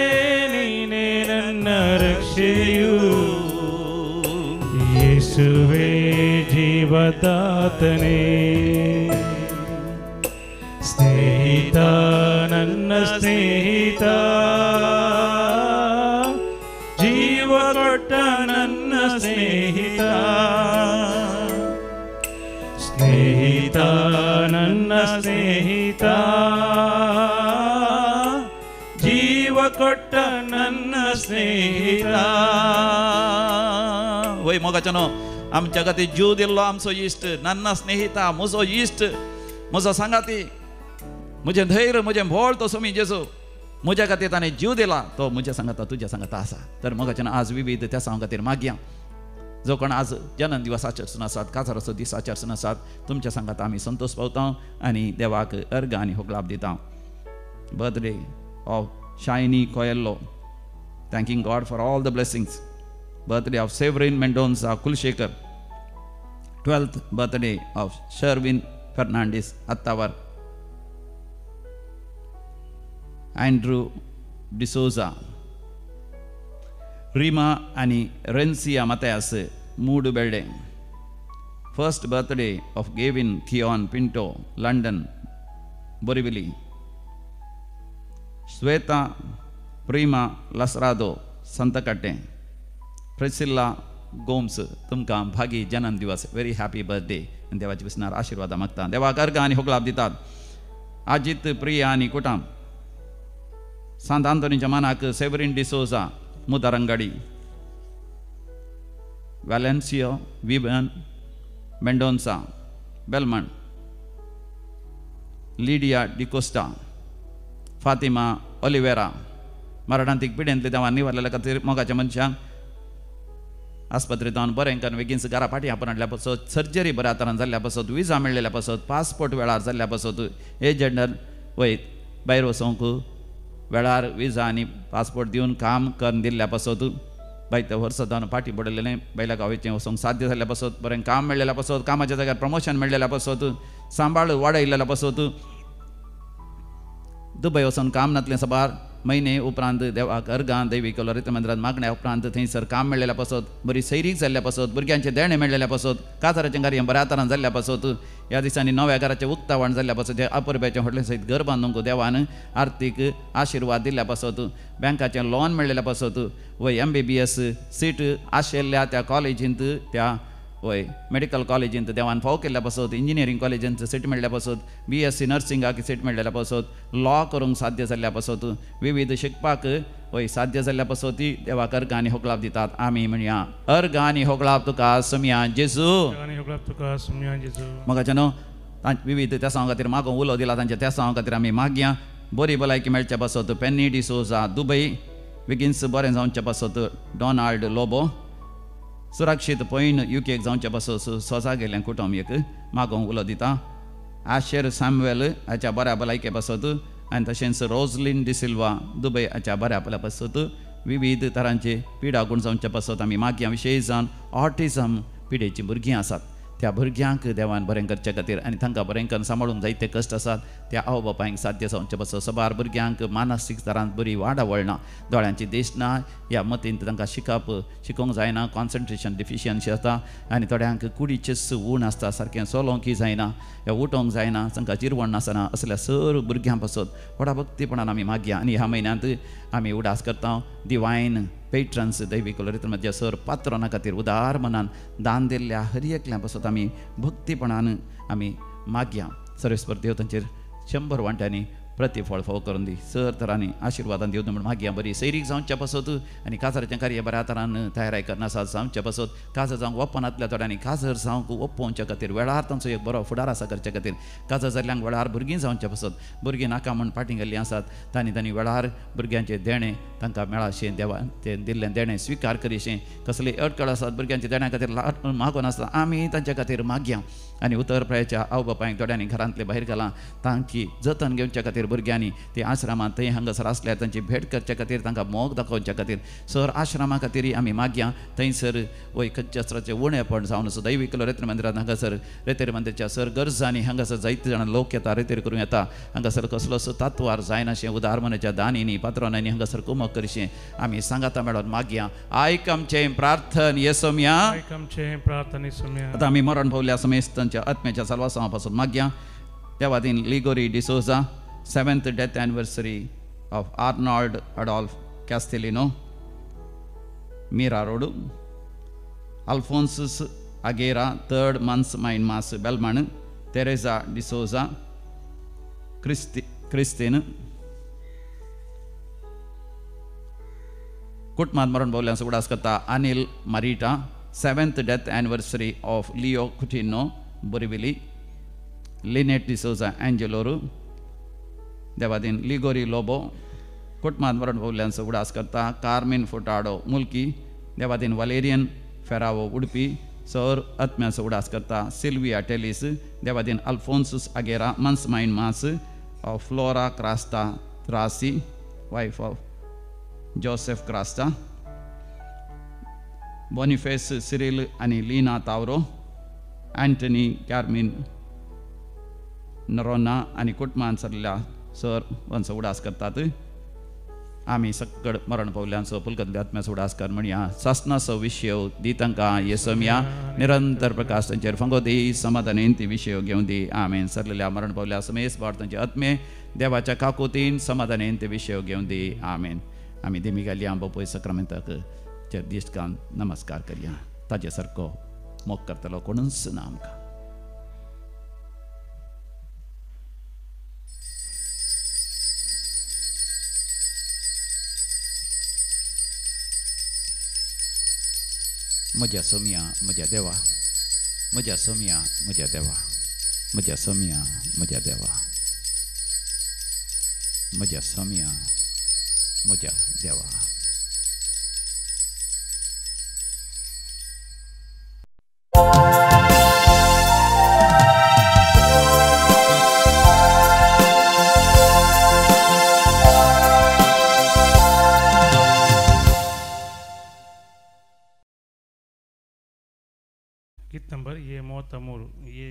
ನೀನೇ ನನ್ನ ರಕ್ಷೆಯು, ಯೇಸುವೇ ಜೀವದಾತನೇ. ಸ್ನೇಹಿತ ನನ್ನ ಸ್ನೇಹಿತ, ಜೀವ ಕೊಟ್ಟ ನನ್ನ ಸ್ನೇಹಿತ, ಸ್ನೇಹಿತ ನನ್ನ ಸ್ನೇಹಿತ, ಜೀವ ಕೊಟ್ಟ ನನ್ನ ಸ್ನೇಹಿತ. वय मोगाच्यानो आमच्या खातीर जीव दिल्लो आमचो इश्ट, ನನ್ನ स्नेहिता, म्हजो इश्ट, म्हजो सांगाती, म्हजें धैर्य, म्हजें भोळ तो सोमी जेजू म्हज्या खातीर ताणें जीव दिला, तो म्हज्या सांगाता तुज्या सांगाता आसा. तर मोगाच्यानो आज विविध त्या सांग खातीर मागया. जो कोण आज जन्म दिवस आचर्सून आसात, काजाराचो दीस आचर्सून आसात, तुमच्या सांगाता आमी संतोष पावता आनी देवाक अर्घ आनी होगलाप दिता. Birthday of Shiny Coelho, thanking God for all the blessings. Birthday of Severin Mendonca Kulshekar, 12th birthday of Sherwin Fernandes Attavar, Andrew D'Souza, Rima आनी Rencia Mathias Moodubelle, first birthday of Gavin Theon Pinto, London, Borivali, Shweta Prema Lasrado Santhakatte, Priscilla Gomes, तुमकां भागी जन्म दिवस, very happy birthday. आनी देवाचे विसनार आशिर्वादा मागता. देवाक अर्घ आनी होगलाप दितात. आजित प्रिया आनी कुटाम, सांत आंतोनीच्या मानाक Severine D'Souza, मुदारंगाडी, Valencio Vivian Mendonca Belman, Lydia D'Costa, Fatima Oliveira. मरणांतीक पिडेंतले देवान निवारलेल्या खातीर मोगाच्या मनशांक आस्पत्रेंत बरें करून बेगीन घरा फाटीं आपण हाडल्या पासत, सर्जरी बऱ्या तरान जाल्ल्या पासत, विजा मेळ्ळेल्या पासत, पासपोर्ट वेळार जाल्ल्या पासत, एजंटान वयत भायर वचोंक वेळार विजा आनी पासपोर्ट दिवन काम करून दिल्ल्या पासत, बाय ते वर्सां जावन फाटीं पडलेलें बायल्या गांवाचें वचोंक साध्य जाल्ल्या पासत, बरें काम मेळ्ळेल्या पासत, कामाच्या जाग्यार प्रमोशन मेळ्ळेल्या पासत, सांबाळ वाडयल्ल्या पासत, दुबय वचून काम नातलें सबार म्हयने उपरांत देवाक अर्गां दैवी कलोरित मंदिरांत मागण्या उपरांत थंयसर काम मेळ्ळेल्या पासत, बरी सैरीक जाल्ल्या पासत, भुरग्यांचें देणें मेळ्ळेल्या पासत, काजाराचें कार्य बऱ्या तरान जाल्ल्या पासत, ह्या दिसांनी नव्या घराचें उक्तावण जाल्ल्या पासत, अपुरबायेचें व्हडलें सयत घर बांदूंक देवान आर्थीक आशिर्वाद दिल्ल्या पासत, बँकाचें लोन मेळ्ळेल्या पासत, वय MBBS seat आशिल्ल्या त्या कॉलेजींत, त्या वय मेडिकल कॉलेजींत देवान फाव केल्ल्या पासत, इंजिनियरींग कॉलेजींत सीट मेळ्ळ्या पासत, BSc नर्सिंगाक सीट मेळ्ळेल्या पासत, लॉ करूंक साध्य जाल्ल्या पासत, विविध शिकपाक वय साध्य जाल्ल्या पासत ती देवाक अर्गां आनी होगळाप दितात. आमी म्हणया अर्गां आनी होगळाप तुका समिया जेजू. मोगाच्या न्हू विविध तेसांव खातीर मागोवंक उलो दिला तांच्या तेसांव खातीर आमी मागया. बरी भलायकी मेळच्या पासत पेन्नी डिसोजा दुबय, बेगीन बरें जावच्या पासत डोनाल्ड लोबो, सुरक्षीत पयण युकेक जावचे पासत सोजा गेल्लें कुटुंब एक मागोवंक उलो दिता. आशेर सॅम्युएल हाच्या बऱ्या भलायके पासत आनी तशेंच रोजलीन डिसिल्वा दुबय हाच्या बऱ्या भल्या पासत विविध तरांचे पिडा गुण जावचे पासत आमी मागया. विशेश जावन ऑटिझम पिडेचीं भुरगीं आसात त्या भुरग्यांक देवान बरें करचे खातीर आनी तांकां बरें करून सांबाळूंक जायते कश्ट आसात त्या आवय बापायंक साध्य जावचे पासत. सबार भुरग्यांक मानसीक तरांत बरी वाडावळ ना, दोळ्यांची दिश ना, ह्या मतींत तांकां शिकप शिकोवंक जायना, कॉन्सन्ट्रेशन डिफिशियन्सी आसता आनी थोड्यांक कुडीचेच ऊण आसता, सारकें चलोवंकय जायना ह्या उठोवंक जायना, तांकां जिरवण नासना, असल्या सर भुरग्यां पासत व्हडा भक्तीपणान आमी मागया. आनी ह्या म्हयन्यांत आमी उडास करता डिवायन पेट्रन्स दैवी कलोरित मध्य सर पात्रां खातीर उदार मनान दान दिल्ल्या हर एकल्या पासत आमी भक्तीपणान आमी मागया. सर्वेस्पर देव तांचेर 100 वांट्यांनी प्रतिफळ फावो करून दी, सर तरांनी आशिर्वादान दिवन म्हूण मागया. बरी सैरीक जावच्या पासत आनी काजाराचें कार्य बऱ्या तरान तयाराय करनासा जावच्या पासत, काजार जावंक वपनांतल्या थोड्यांनी काजर जावंक ओपोवच्या खातीर वेळार तांचो एक बरो फुडार आसा करचे खातीर, काजर जाल्ल्यांक वेळार भुरगीं जावच्या पासत, भुरगीं नाका म्हूण फाटीं गेल्लीं आसात तांणी तांणी वेळार भुरग्यांचें देणें तांकां मेळाशें, देवा तें दिल्लें देणें स्विकार करीशें, कसले अडकळ आसात भुरग्यांच्या देण्या खातीर मागून आसता आमी तांच्या खातीर मागया. आनी उतर प्रायच्या आवय बापायक थोड्यांनी घरांतले भायर घालां तांची जतन घेवच्या खातीर भुरग्यांनी ते आश्रमांत थंय हांगासर आसल्यार तांची भेट करच्या खातीर तांकां मोग दाखोवच्या खातीर सर आश्रमा खातीर आमी मागया. थंयसर वय खंयच्या अस्त्राचें उणेपण जावन आसा दैवी किलो रेतर मंदिरांत हांगासर रेतेर मंदिरच्या सर गरजांनी हांगासर जायते जाणां लोक येता रेतेर करूं येता, हांगासर कसलोसो तात्वार जायनाशें उदार मनाच्या दानींनी पात्रांनी हांगासर कुमक करशें आमी सांगाता मेळोन मागया. आयक आमचें प्रार्थन येसोमया. आतां आमी मरण पावल्या समेस्तांच्या आत्म्याच्या साल्वासांवा पासून मागया. त्या वातीन Ligori D'Souza, 7th death anniversary of Arnold Adolf Castelino, Mira Road, Alphonsus Aguera, 3rd months mine mass Belman, Teresa D'Souza, Christine. कुटुंबात मरण पावल्यांचो उगडास करता Anil Marita, 7th death anniversary of Leo Coutinho Borivali, Lynette D'Souza Angeloru, देवादीन लिगोरी लोबो. कुटुंबात मरण पावल्यांचो उगडास करता कार्मीन फुटाडो मुल्की, देवादीन वालेरियन फेरावो उडपी. सर आत्म्यांचो उगडास करता सिल्विया टेलीस, देवादीन अल्फोन्सूस आगेरा मन्स mine mass of Flora Crasta Trasi, wife of Joseph Crasta, Boniface Cyril आनी लीना तावरो, अँटनी कार्मीन नरोना आनी कुटुंबान सरल्या सर वंचो उडास करतात. आमी सक्कड मरण पावल्यांचो पुलकतल्या आत्म्याचो उडास कर म्हणया. सासनाचो विशय दी तांकां येसोमया, निरंतर प्रकाश तांचेर फांगो दी, समाधानेन ती विशय घेवन दी. आमेन. सरलेल्या मरण पावल्या समेस बाळ तांचे आत्मे देवाच्या काकुतीन समाधानेन ते विशय घेवन दी. आमेन. आमी देमी घालया बापूय सक्रामेंताक चेर दिश्ट घालून नमस्कार करया. ताजे सारको मोग करतलो कोणूच ना आमकां. म्हज्या सोमया म्हज्या देवा, म्हज्या सोमया म्हज्या देवा, म्हज्या सोमया म्हज्या देवा, म्हज्या सोमया म्हज्या देवा. गीत नंबर ये मौत अमूर ये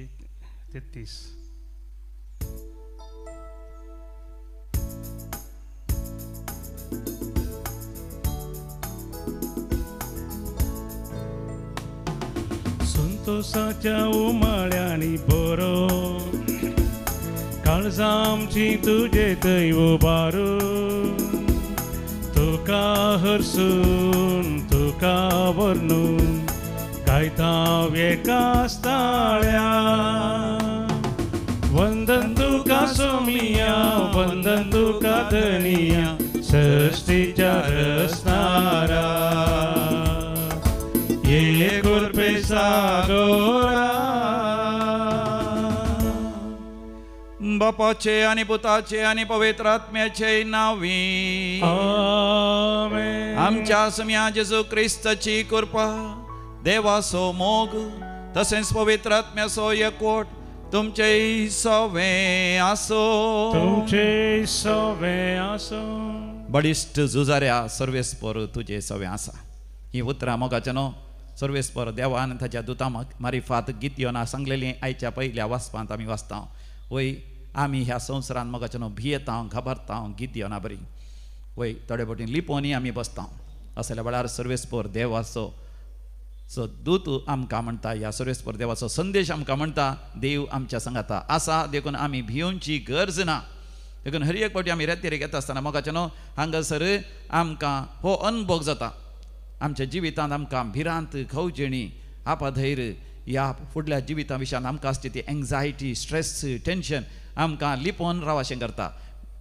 33. संतोषाच्या उमाळ्यांनी बरो काळजां आमची तुजे थंय उबारू, तुका हरसून तुका वर्णून गायता एकाच ताळ्या. वंदन तुका सोमिया, वंदन तुका धनिया, सृष्टीच्या रचणारा, ये कृपे सागोरा. बापाचे आनी पुताचे आनी पवित्र आत्म्याचे नांवी आमेन. आमच्या सोमया जेजू क्रिस्ताची कृपा, देवाचो मोग तसेंच पवित्र आत्म्याचो एकवट तुमचे सवे आसो, तुमचे सवे आसो. बळिश्ट झुजाऱ्या सर्वेस्पर तुजे सवे आसा. ही उतरां मोगाचे न्हू सर्वेस्पर देवान ताच्या दुता मारिफात गीत सांगलेली आयच्या पयल्या वाचपांत आमी वाचता. वय आमी ह्या संवसारान मोगाचे न्हू भियेता, घाबरता, गीत येना बरी वय थोडे फावटी लिपोवनय आमी बसता. असल्या वेळार सर्वेस्पर देवाचो सो दूत आमकां म्हणटा, ह्या सर्वेस्पर देवाचो संदेश आमकां म्हणटा, देव आमच्या सांगाता आसा, देखून आमी भियोवची गरज ना. देखून हर एक फावटी आमी रेतेरेक येता आसतना मोगाचे न्हू हांगासर आमकां हो अनभोग जाता. आमच्या जिवितांत आमकां भिरांत, खवजेणी, आपाधैर ह्या फुडल्या जिविता विशयान आमकां आसची ती एंग्जायटी, स्ट्रेस, टेंशन आमकां लिपोवन रावाशें करता,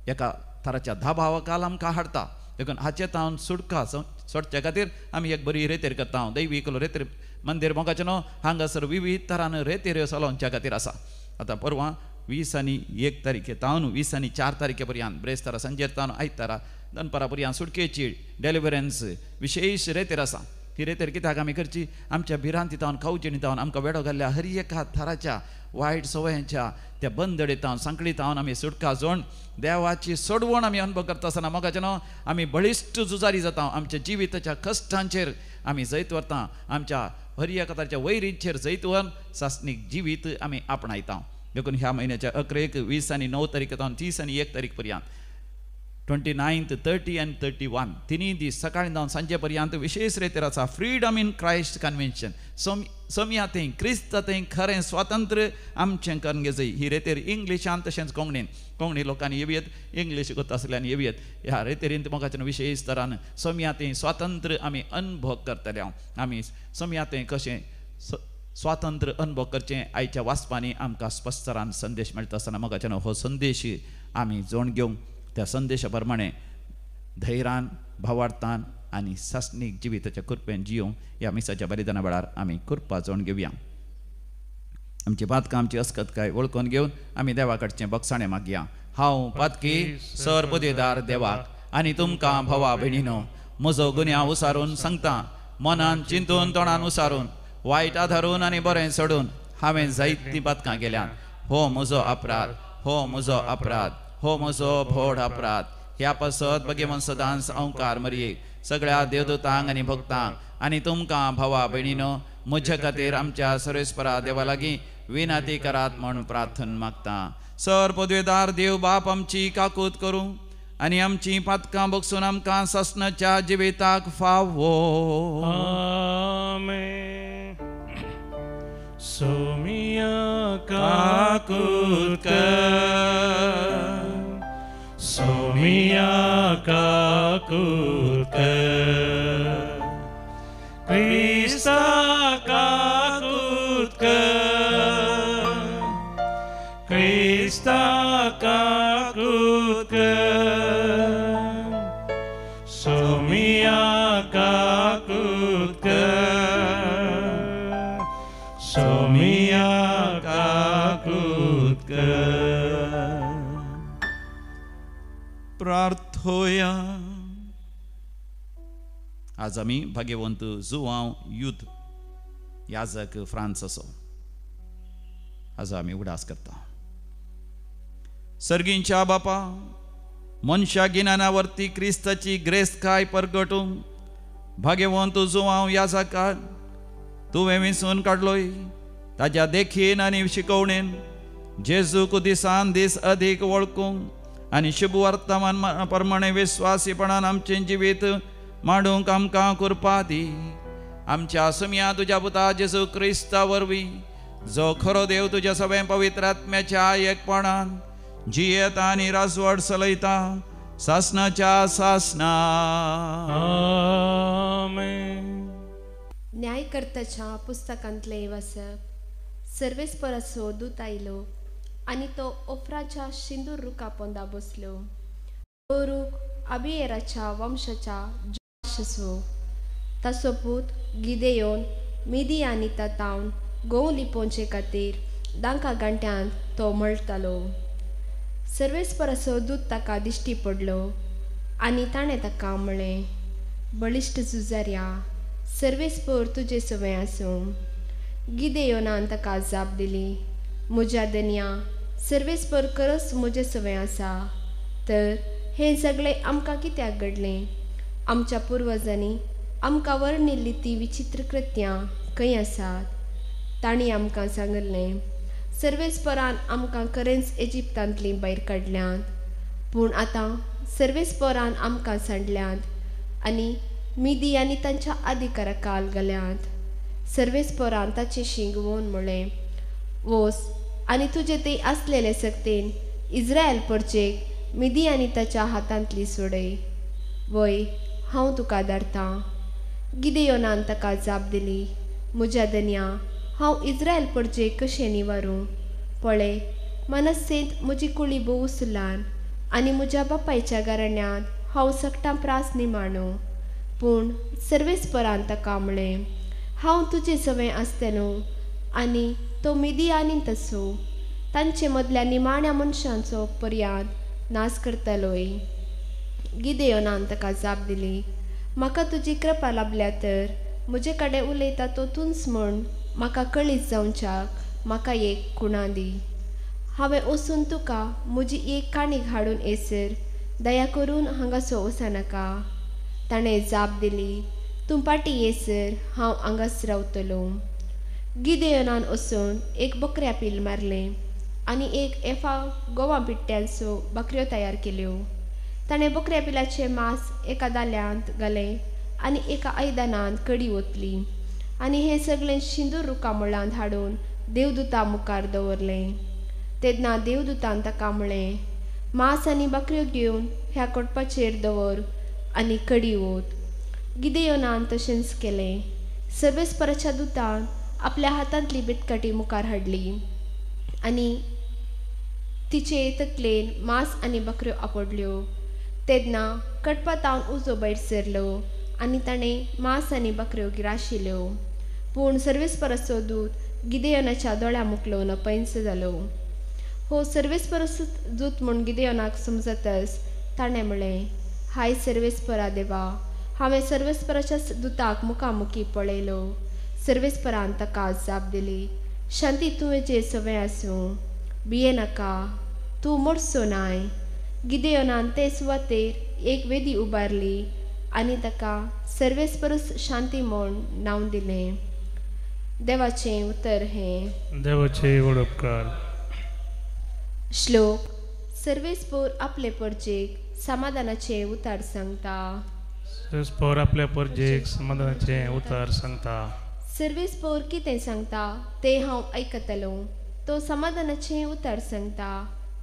एका थराच्या धाबावाकाल आमकां हाडटा. देखून हाचे तावन सुटका सोडच्या खातीर आमी एक बरी रेतेर करता. दैवी रेतेर मंदीर मोगाचें न्हू हांगासर विविध तरान रेतेर चलोवच्या खातीर आसा. आतां परवां 20 आनी 1 तारखे तावन 20 आनी 4 तारखे पर्यंत ब्रेस्तारा सांजेर तावन आयतारा दनपारा पर्यंत सुटकेची डेलिवरन्स विशेष रेतेर आसा. ही रेतेर कित्याक आमी करची? आमच्या भिरांती तावन, खावजेणी तावन आमकां वेडो घाल्ल्या हर एका थराच्या वायट सवयांच्या त्या बंदडे तावन, सांकळी तावन आमी सुटका जोड देवाची सोडवण आमी अनुभव करता आसतना मोगाचें न्हू आमी बळिश्ट झुजारी जाता. आमच्या जिविताच्या कश्टांचेर आमी जैत व्हरता, आमच्या हर एका तराच्या वैरींचेर जैत व्हरून सासणीक जिवीत आमी आपणायता. देखून ह्या म्हयन्याच्या 11, 20 आनी 9 तारीख तावन 30 आनी 1 तारीख पर्यंत 29, 30 आनी 31 तिनूय दीस सकाळी जावन सांजे पर्यंत विशेष रेतेर आसा freedom in Christ convention. Somaiya थंय क्रिस्त थंय खरें स्वातंत्र्य आमचें करून घेजय. ही रेतेर इंग्लिशान तशेंच कोंकणीन, कोंकणी लोकांनी येवयेत, इंग्लीश कोत्ता आसल्यान येवयेत. ह्या रेतेरीन मोगाचें विशेष तरान सोमया थंय स्वातंत्र्य आमी अनुभव करतले. आमी सोमया थंय कशें स्वातंत्र्य अनुभव करचें आयच्या वाचपांनी आमकां स्पश्ट तरान संदेश मेळटा आसतना मोगाचें हो संदेश आमी जोड घेवंक त्या संदेशा प्रमाणे धैर्यान, भावार्थान आनी सासणीक जिविताच्या कृपेन जियोवंक ह्या मिसाच्या बलिदाना वेळार आमी कृपा जोड घेवया. आमची पातकां, आमची अस्कतकाय वळखून घेवन आमी देवा कडचें बक्षाणें मागया. हांव पातकी सर पदवेदार देवाक आनी तुमकां भावा भयणीनो म्हजो गुन्यांव उसारून सांगता, मनान चिंतून तोंडान उसारून, वायट आधारून आनी बरें सोडून हांवें जायतीं पातकां केल्यात. हो म्हजो अपराध, हो म्हजो अपराध, हो म्हजो व्हड अपराध. ह्या पासत भगेवन सदांच अंकार मरयेक सगळ्या देवदूतांक आनी भक्तांक आनी तुमकां भावा भयणीनो म्हज्या खातीर आमच्या सर्वेस्परा देवा लागीं विनंती करात म्हूण प्रार्थना मागता. सर पदवेदार देव बाप आमची काकूत करूं आनी आमची पातकां बगसून आमकां सासणाच्या जिविताक फावो. आमेन. सोमिया काकूत कर, सोमिया काकूत कर, क्रिस्ता काकूत कर, क्रिस्ता काकूत कर, सोमिया काकूत कर, सोमिया काकूत कर। प्रार्थोया। आज आमी भाग्यवंत जुवांव युद्ध याजक फ्रांस असो आज आमी उगडास करता। सर्गींच्या बापा, मनशा गिन्याना वरती क्रिस्ताची ग्रेस्तकाय परगटूंक भाग्यवंत जुवांव याजकाक तुवें विसून काडलोय। ताज्या देखीन आनी शिकवणेन जेजूक दिसान दीस अदीक वळखूंक आनी शुभ वर्तमान प्रमाणे विस्वासीपणान आमचें जिवीत मांडूंक आमकां कृपा दी। आमच्या सुमया तुज्या पुता जेजू क्रिस्ता वरवीं, जो खरो देव तुज्या सगळ्या पवित्र आत्म्याच्या एकपणान जियेता आनी राजवट चलयता सासनाच्या सासना। आमेन। न्यायकर्त्याच्या पुस्तकांतलें वाचप। सर्वेस्पराचो दूत आयलो आनी तो ओफ्राच्या शिंदूर रुखा पोंदा बसलो। तो रूख अबियेराच्या वंशाच्या जोआशाचो। ताचो पूत गिदेयोन मिदियानिता तावन गोंव लिपोवचे खातीर दांका गांठ्यांत तो मळटालो। सर्वेस्पराचो दूत ताका दिश्टी पडलो आनी ताणें ताका म्हळें, बळिश्ट झुजाऱ्या, सर्वेस्पर तुजे सवें आसूं। गिदेयोनान ताका जाप दिली, म्हज्या दनया, सर्वेस्पर खरोच म्हजे सवें आसा, तर हें सगळें आमकां कित्याक घडलें? आमच्या पुर्वजांनी आमकां वर्णिल्ली ती विचित्र कृत्यां खंय आसात? तांणी आमकां सांगिल्लें, सर्वेस्परान आमकां खरेंच इजिप्तांतलीं भायर काडल्यांत, पूण आतां सर्वेस्परान आमकां सांडल्यांत आनी मिदी आनी तांच्या अधिकारा काल घाल्यांत। सर्वेस्परान ताचें शिंग वोन म्हळें, वोस आनी तुजे ते आसलेले सक्तेन इज्रायल परचेक मिदी आनी ताच्या हातांतली सोडय, वय हांव तुका धाडटां। गिदेयोनान ताका जाप दिली, म्हज्या दनया, हांव इज्रायल परचेक कशें निवारूं? पळय, मनस्सेंत म्हजी कुळी भोव ल्हान आनी म्हज्या बापायच्या घराण्यांत हांव सगटां प्रास निमाणो। पूण सर्वेस्परान ताका म्हळें, हांव तुजे सवें आसतलो आनी तो मिदी आनी तसो तांचे मदल्या निमाण्या मनशांचो पर्यांत नाश करतलोय। गिदेयोनान ताका जाप दिली, म्हाका तुजी कृपा लाभल्या तर म्हजे कडेन उलयता तो तूंच म्हूण म्हाका कळीत जावच्याक म्हाका एक खुणा दी। हांवें वचून तुका म्हजी एक काणीक हाडून येसर दया करून हांगासो वचनाका। ताणें जाप दिली, तूं फाटीं येसर हांव हांगाच रावतलो। गिदेयोनान वचून एक बकऱ्या पील मारलें आनी एक एफा गोवा पिट्ट्यांचो बकऱ्यो तयार केल्यो। ताणें बकऱ्या पिलाचें मांस एका दाल्यांत घालें आनी एका आयदनांत कडी ओतली आनी हें सगळें शिंदूर रुखा मुळांत हाडून देवदूता मुखार दवरलें। तेन्ना देवदूतान ताका म्हळें, मांस आनी बकऱ्यो घेवन ह्या कोटपाचेर दवर आनी कडी ओत। गिदेयोनान तशेंच केलें। सर्वेस्पराच्या दुतान आपल्या हातांतली बेतकाटी मुखार हाडली आनी तिचे तकलेन मांस आनी बकऱ्यो आपडल्यो। तेन्ना कडपातावन उजो भायर सरलो आनी ताणें मांस आनी बकऱ्यो गिराशिल्यो। पूण सर्वेस्पराचो दूत गिदेयोनाच्या दोळ्या मुखलो नपैंस जालो। हो सर्वेस्पराचो दूत म्हूण गिदेयोनाक समजतच ताणें म्हळें, हाय सर्वेस्परा देवा, हांवें सर्वेस्पराच्या दुताक मुखामुखी पळयलो। सर्वेस्परान ताका जाप दिली, शांती तुवें सवें आसूं, भिये नाका, तूं मरचो नाय। गिदेयोनान ते सुवातेर एक वेदी उबारली आनी ताका सर्वेस्परूच शांती म्हूण नांव दिलें। देवाचें उतर हें। देवाचे व्हड उपकार। श्लोक। सर्वेस्पोर आपले परजेक समाधानाचें उतार सांगता। सर्वेस्पोर आपले परजेक समाधानाचें उतार सांगता। सर्वेस्पोर कितें सांगता तें हांव आयकतलो। तो समाधानाचें उतार सांगता।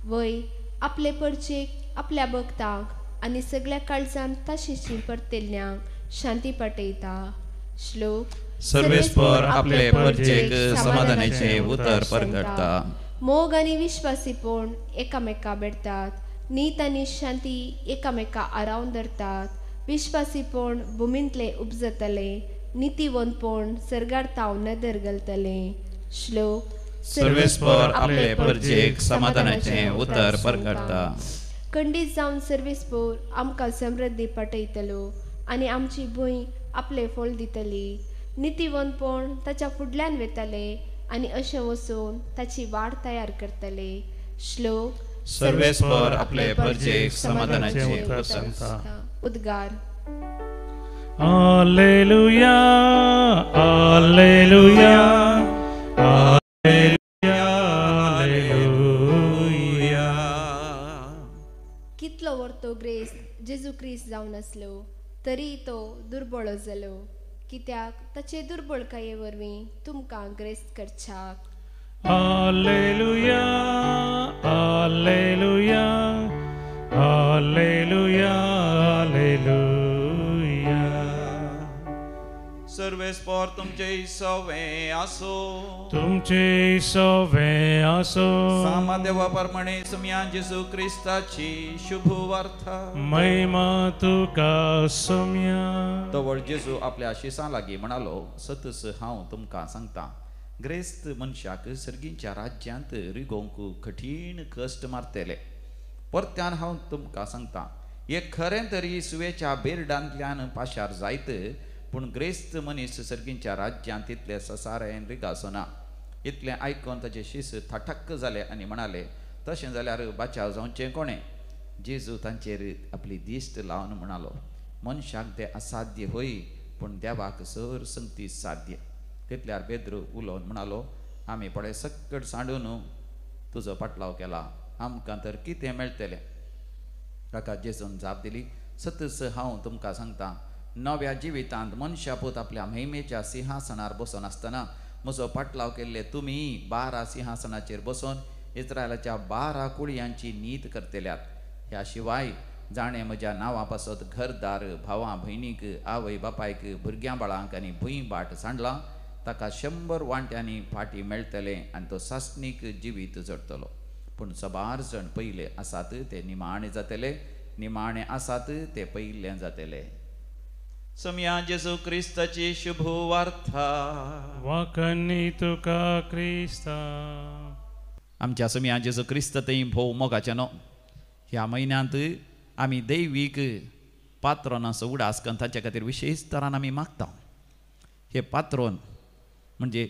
वय आपले परजेक, आपल्या भक्तांक आनी सगळ्या काळजान ताशेची परतेल्ल्यांक शांती पाठयता। श्लोक। सर्वेस्पोर आपले परजेक समाधानाचें उतर परगटता। मोग आनी विश्वासीपण एकामेका भेटतात। नीत आनी शांती एकामेका आरावन धरतात। विश्वासीपण भुमींतलें उपजतलें, नितीवंतपण सर्गार ताव नदर घालतलें। श्लोक. सर्वेस्पर आपले परजेक समाधानाचें उतर परगटता. खंडीत जावन सर्वेस्पर आमकां समृद्धी पाठयतलो आनी आमची भूंय आपले फळ दितली. नितीवंतपण ताच्या फुडल्यान वेतले आनी अशें वचून ताची वाट तयार करतले. श्लोक. सर्वेस्पर आपले परजेक समाधानाचें उतर सांगता. उद्गार. Alleluia, alleluia, alleluia, alleluia. कितलो वर्तो ग्रेस जेजू क्रिस्त जावन आसलो तरी तो दुर्बळ जालो, कित्याक ताचे दुर्बळकाये वरवीं तुमकां ग्रेस्त करच्याक. Alleluia, alleluia, alleluia, alleluia. सर्वेस्पर तुमचे सवे आसो. तुमचे सवे आसो. सामा देवा परमणे सुम्या जेजू क्रिस्ताची शुभ वार्ता. महिमा तुका सुम्या. तवळ जेजू आपल्या शिसां लागीं म्हणालो, सतस हांव तुमकां सांगता, ग्रेस्त मनशाक सर्गींच्या राज्यांत रिगोवंक कठीण कश्ट मारतले. परत्यान हांव तुमकां सांगता, एक खरें तरी सुवेच्या बेरडांतल्यान पाशार जायत, पूण ग्रेस्त मनीस सर्गींच्या राज्यांत तितले ससारायन रिगासो ना. इतलें आयकून ताचे शीस थटक्क जाले आनी म्हणाले, तशें जाल्यार बाचाव जावचें कोणें? जेजू तांचेर आपली दिश्ट लावन म्हणालो, मनशाक तें असाध्य होय, पूण देवाक सर संगती साध्य. तितल्यार बेद्रू उलोवन म्हणालो, आमी पळय सक्कड सांडून तुजो पाटलाव केला, आमकां तर कितें मेळटलें? ताका जेजून जाप दिली, सतच हांव तुमकां सांगता, नव्या जिवितांत मनशापूत आपल्या महिमेच्या सिंहासनार बसून आसतना म्हजो पाटलाव केल्ले तुमी 12 सिंहासनाचेर बसून इस्रायलाच्या 12 कुळयांची नीत करतल्यात. ह्या शिवाय जाणें म्हज्या नांवा पासत घरदार, भावां भयणीक, आवय बापायक, भुरग्यां बाळांक आनी भूंय बाट सांडलां ताका 100 वांट्यांनी फाटी मेळटलें आनी तो सासणीक जिवीत जडटलो. पूण सबार जण पयले आसात ते निमाणे जातले, निमाणे आसात ते पयले जातले. समया जेजू क्रिस्ताची शुभ वार्ता. वाकनी तुका क्रिस्ता. आमच्या समया जेजू क्रिस्त थंय भोव मोगाचें न्हू. ह्या म्हयन्यांत आमी दैवीक पात्रोनाचो उडास करून ताच्या खातीर विशेश तरान आमी मागता. हे पात्रोन म्हणजे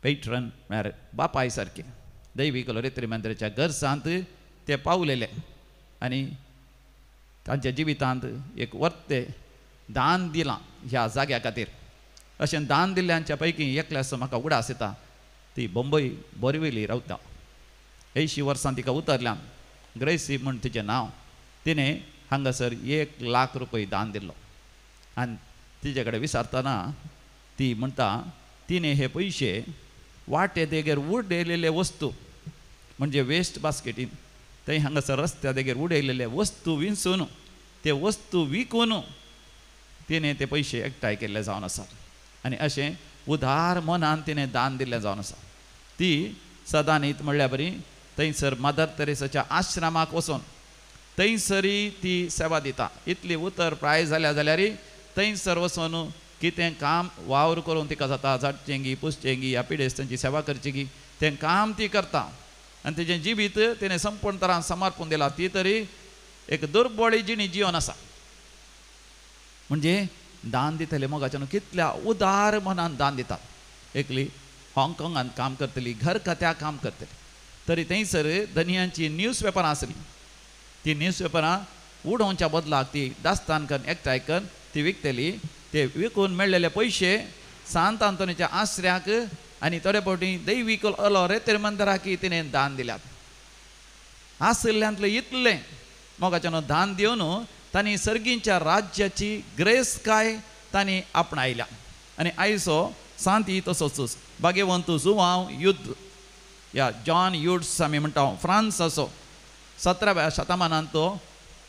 पेट्रन म्हळ्यार बापाय सारके दैवीक लोरेत्री मंदिराच्या गरजांत ते पावलेले आनी तांच्या जिवितांत एक वर्ते दान दिलां ह्या जाग्या खातीर. अशें दान दिल्ल्यांच्या पैकी एकल्याचो म्हाका उडास येता, ती बंबई बोरिवली रावता. 80 वर्सां तिका उतरल्यान, ग्रेसी म्हूण तिचें नांव. तिणें हांगासर 1 लाख रुपये दान दिल्लो आनी तिचे कडेन विचारतना ती म्हणटा, तिणें हे पयशे वाटे देगेर उडयलेले वस्तू म्हणजे वेस्ट बास्केटीन थंय हांगासर रस्त्या देगेर उडयलेले वस्तू विंचून ते वस्तू विकून तिणें ते पयशे एकठांय केल्ले जावन आसात आनी अशें उदार मनान तिणें दान दिल्लें जावन आसा. ती सदांनीत म्हणल्या बरी थंयसर मदर तेरेसाच्या आश्रमाक वचून थंयसरी ती सेवा दिता. इतली उतर प्राय जाल्या जाल्यार थंयसर वचून कितें काम वावर करून तिका जाता, झाडचेंगी पुसचेंगी ह्या पिडेस्तांची सेवा करचेगी तें काम ती करता आनी तेजें जिवीत तिणें संपूर्ण तरान समर्पून दिलां. ती तरी एक दुर्बळी जिणी जिवन आसा. म्हणजे दान दितले मोगाच्यान कितल्या उदार मनान दान दितात. एकली हाँगकाँगांत काम करतली, घर खात्या काम करतली, तरी थंयसर धनयांची न्यूज पेपरां आसली. ती न्यूज पेपरां उडोवच्या बदलाक ती दास्तान करून एकठांय करून ती विकतली. ते विकून मेळ्ळेले पयशे सांत आंतोनीच्या आश्र्याक आनी थोडे फावटी दैवीक लोरेतेर मंदिराक तिणें दान दिल्यात. आशिल्ल्यांतलें इतलें मोगाच्यान दान दिवन तांणी सर्गींच्या राज्याची ग्रेसकाय तांणी आपणायल्या. आनी आयचो सांती तसोच भाग्यवंत जुवांव युद्ध या जॉन युड्स आमी म्हणटा, फ्रांसाचो 17व्या शतमानांत तो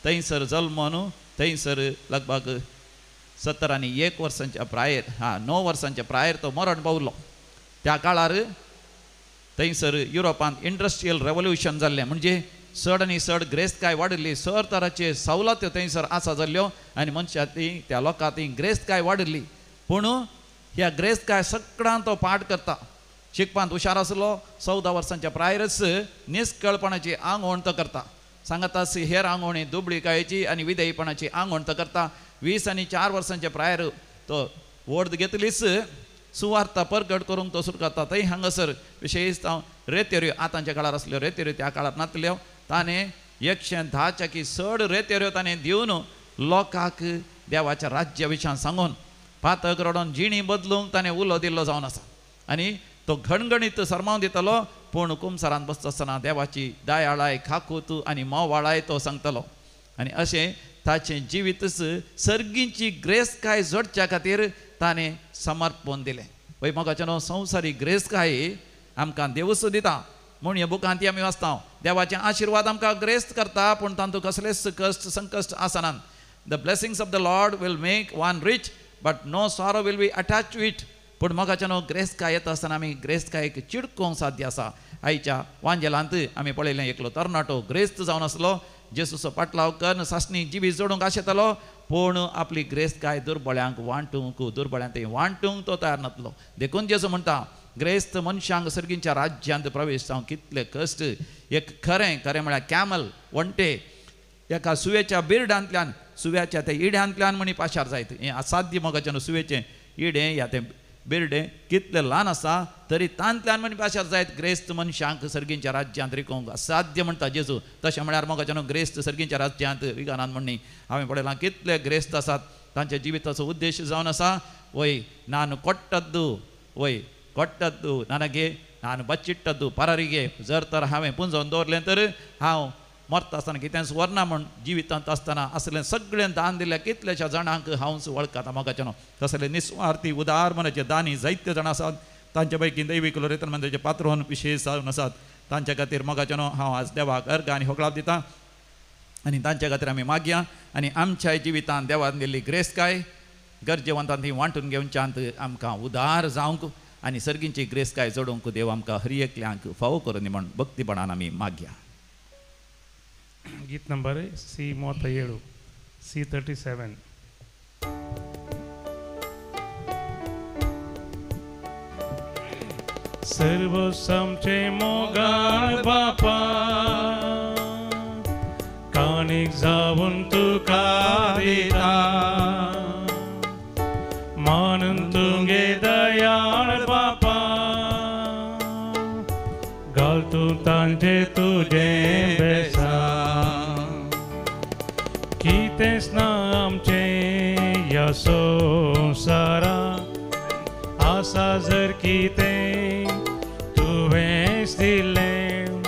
थंयसर जल्मून थंयसर लगभग 71 वर्सांच्या प्रायेर, हा 9 वर्सांच्या प्रायेर तो मरण पावलो. त्या काळार थंयसर युरोपांत इंडस्ट्रियल रेवोल्युशन जाल्लें, म्हणजे चड आनी चड ग्रेस्तकाय वाडिल्ली, सर तराचे सवलत्यो थंयसर आसा जाल्ल्यो आनी मनशां ती त्या लोकां ती ग्रेस्तकाय वाडिल्ली. पूण ह्या ग्रेस्तकाय सगळ्यां तो पाठ करता. शिकपांत हुशार आसलो. 14 वर्सांच्या प्रायरच निस्कळपणाची आंगवण तो करता. सांगता हेर आंगवणी दुबळीकायेची आनी विधेयपणाची आंगवण तो करता. 20 आनी 4 वर्सांच्या प्रायर तो वर्द घेतलीच सुवार्ता परगट करूंक तो सुरू करता. थंय हांगासर विशेश रेतेऱ्यो आतांच्या काळार आसल्यो रेतेऱ्यो त्या काळार नातल्यो. ताणें 110 की चड रेतेऱ्यो ताणें दिवन लोकांक देवाच्या राज्या विशयान सांगून पातक रडोन जिणी बदलूंक ताणें उलो दिल्लो जावन आसा. आनी तो घणघणीत सरमाव दितलो पूण कुमसारान बसता आसतना देवाची दयाळाय खाकूत आनी मोवाळाय तो सांगतलो. आनी अशें ताचें जिवीतच सर्गींची ग्रेसकाय जोडच्या खातीर ताणें समर्पण दिलें. वय मोगाचें न्हू संवसारी ग्रेसकाय आमकां देवूच दिता म्हूण ह्या बुकांत ती आमी वाचता. देवाचे आशिर्वाद आमकां ग्रेस्त करता पूण तातूंत कसलेच कश्ट संकश्ट आसनात. The blessings of the Lord will make one rich but no sorrow will be attach to it. पूण मोगाचें न्हू ग्रेसकाय येता आसतना आमी ग्रेसकायेक चिडकोवंक साध्य आसा. आयच्या वांजेलांत आमी पळयलें एकलो तरणाटो ग्रेस्त जावन आसलो. जेसूचो पाटलाव करून सासणी जिवीत जोडूंक आशेतालो पूण आपली ग्रेसकाय दुर्बळ्यांक वांटूंक दुर्बळ्यांक ते वांटूंक तो तयार नासलो. देखून जेजू म्हणटा ग्रेस्त मनशांक सर्गींच्या राज्यांत प्रवेश जावंक कितले कश्ट. एक खरें खरें म्हळ्यार कॅमल वण्टे एका सुवेच्या बिरडांतल्यान सुव्याच्या त्या इड्यांतल्यान म्हणी पाशार जायत. हें असाध्य मोगाचें न्हू सुवेचें इडें या तें बिरडें कितलें ल्हान आसा तरी तांतल्यान म्हणी पाशार जायत ग्रेस्त मनशांक सर्गींच्या राज्यांत रिकोवंक असाध्य म्हणटा जेजू. तशें म्हळ्यार मोगाचें न्हू ग्रेस्त सर्गींच्या राज्यांत रिगनात म्हणणी हांवें पळयलां कितले ग्रेस्त आसात. तांच्या जिविताचो उद्देश जावन आसा वय नान कोट्टद्दू वय कोट्टद्दू नानगे नान बच्चिट्टद्दू परारिगे जर तर हांवें पुंजोवन दवरलें तर हांव मरता आसतना कितेंच व्हरना म्हूण जिवितांत आसतना असलें सगळें दान दिल्या कितल्याश्या जाणांक हांवच वळखता मोगाचें न्हू. तसले निस्वार्थी उदार मनाचे दानी जायते जाण आसात. तांचे पैकी दैवीक लोरेतन मंदिराचे पात्रोन विशेश जावन आसात. तांच्या खातीर मोगाचें न्हू हांव आज देवाक अर्घ आनी होगळाप दिता आनी तांच्या खातीर आमी मागया आनी आमच्या जिवितांत देवान दिल्ली ग्रेसकाय गरजेवंतान ती वांटून घेवच्यांत आमकां उदार जावंक आनी सर्गींची ग्रेसकाय जोडूंक देव आमकां हर एकल्यांक फावो करूं म्हूण भक्तीपणान आमी मागया. गीत नंबर सी 37 सी 37. सर्व आमचे मोगाळ बापा काणीक जावन तुका दिता मानून तुगे दयाळ बापा घाल तूं तांचे तुजें बेसा कितेंच ना आमचें ह्या संवसारा आसा जर कितें तुवेंच दिलें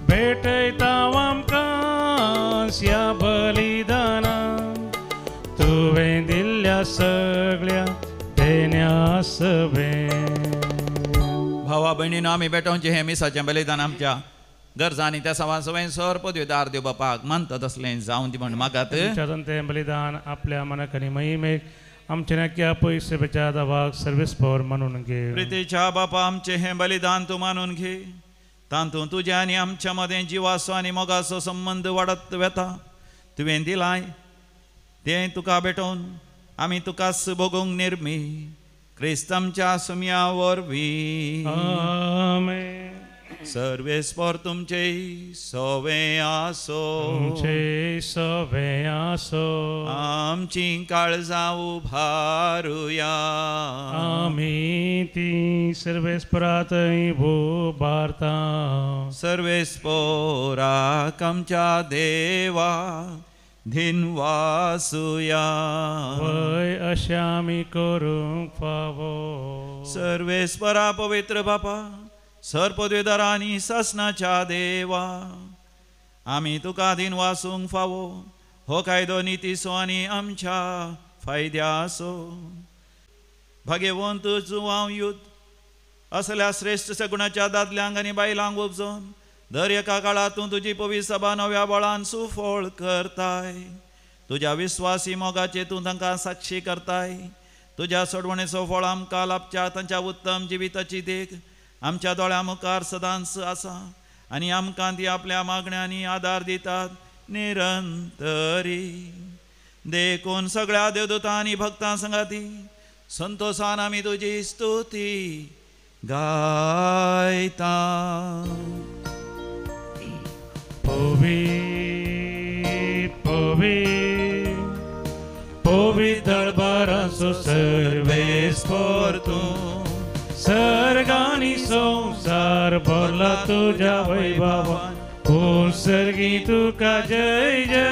भेटयता आमकां ह्या बलिदानान तुवें दिल्ल्या सगळ्या देण्या सवें. भावा भयणीनो आमी भेटोवचें हें मिसाचें बलिदान आमच्या गरजा आनी त्या सवा सवें सर पदवीदार देव बापाक मानता तसलें जावन दी म्हण मागात. तें बलिदान आपल्या मनाक आनी महिमेक आमचे नाक्या पयशे बेच्या दावाक सर्वीस पॉवर मानून घे. प्रितीच्या बापा आमचें हें बलिदान तूं मानून घे. तातूंत तुज्या आनी आमच्या मदें जिवाचो आनी मोगाचो संबंद वाडत वेता. तुवें दिलाय तें तुका भेटोवन आमी तुकाच भोगूंक निर्मी क्रिस्त आमच्या सुम्या वरवीं. आमेन. सर्वेस्पर तुमचे सवे आसो तुमचे सवे आसो. आमची काळजां उभारुया आमी ती सर्वेस्परातय उबारता. सर्वेस्पराक आमच्या देवा धिनवासुया वय अशें आमी करूंक फावो. सर्वेस्परा पवित्र बापा सर्पद्वेदारा आनी सासनाच्या देवा आमी तुका दिनवासूंक फावो. हो कायदो नितीचो आनी आमच्या फायद्याचो. भाग्यवंत जुवांव युद्ध असल्या श्रेश्ठ सगुणाच्या दादल्यांक आनी बायलांक उपजोवन दर एका काळांत तूं तुजी पवित्र सभा नव्या बळान सुफळ करताय. तुज्या विस्वासी मोगाचे तूं तांकां साक्षी करताय. तुज्या सोडवणेचो फळ आमकां लाभच्या तांच्या उत्तम जिविताची देख आमच्या दोळ्यां मुखार सदांच आसा आनी आमकां ती आपल्या मागण्यांनी आदार दितात निरंतरी. देखून सगळ्या देवदूतां आनी भक्तां संगाती संतोषान आमी तुजी स्तुती गायता. पवी पवी पवित्र बारासो सर्वेस्पर तूं सर्गानी संसार भरला तुझ्या वैभवान सर्गी तुका जय जय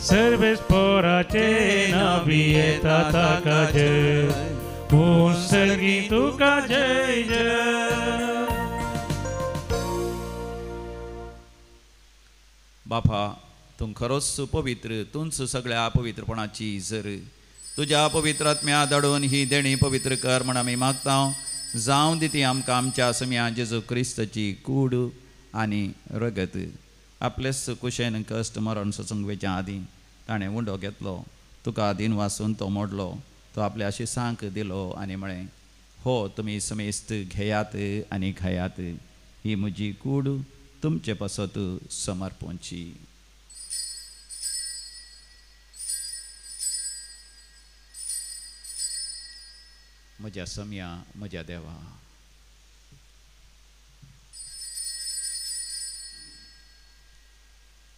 सर्वेस्पराचे नावी येता ताका जय सर्गी तुका जय जय. बापा तूं खरोच पवित्र, तूंच सगळ्या पवित्रपणाची जर तुज्या पवित्र आत्म्या धाडून ही देणी पवित्र कर म्हण आमी मागता. जावं दी ती आमकां आमच्या सम्या जेजू क्रिस्ताची कूड आनी रगत. आपलेच कुशेन कश्ट मरण सोसूंक वेच्या आदीं ताणें उंडो घेतलो, तुका दिन वासून तो मोडलो, तो आपल्या शिसांक दिलो आनी म्हळें, हो तुमी समेस्त घेयात आनी खायात, ही म्हजी कूड तुमचे पासत समर्पणची. म्हज्या सम्या म्हज्या देवा,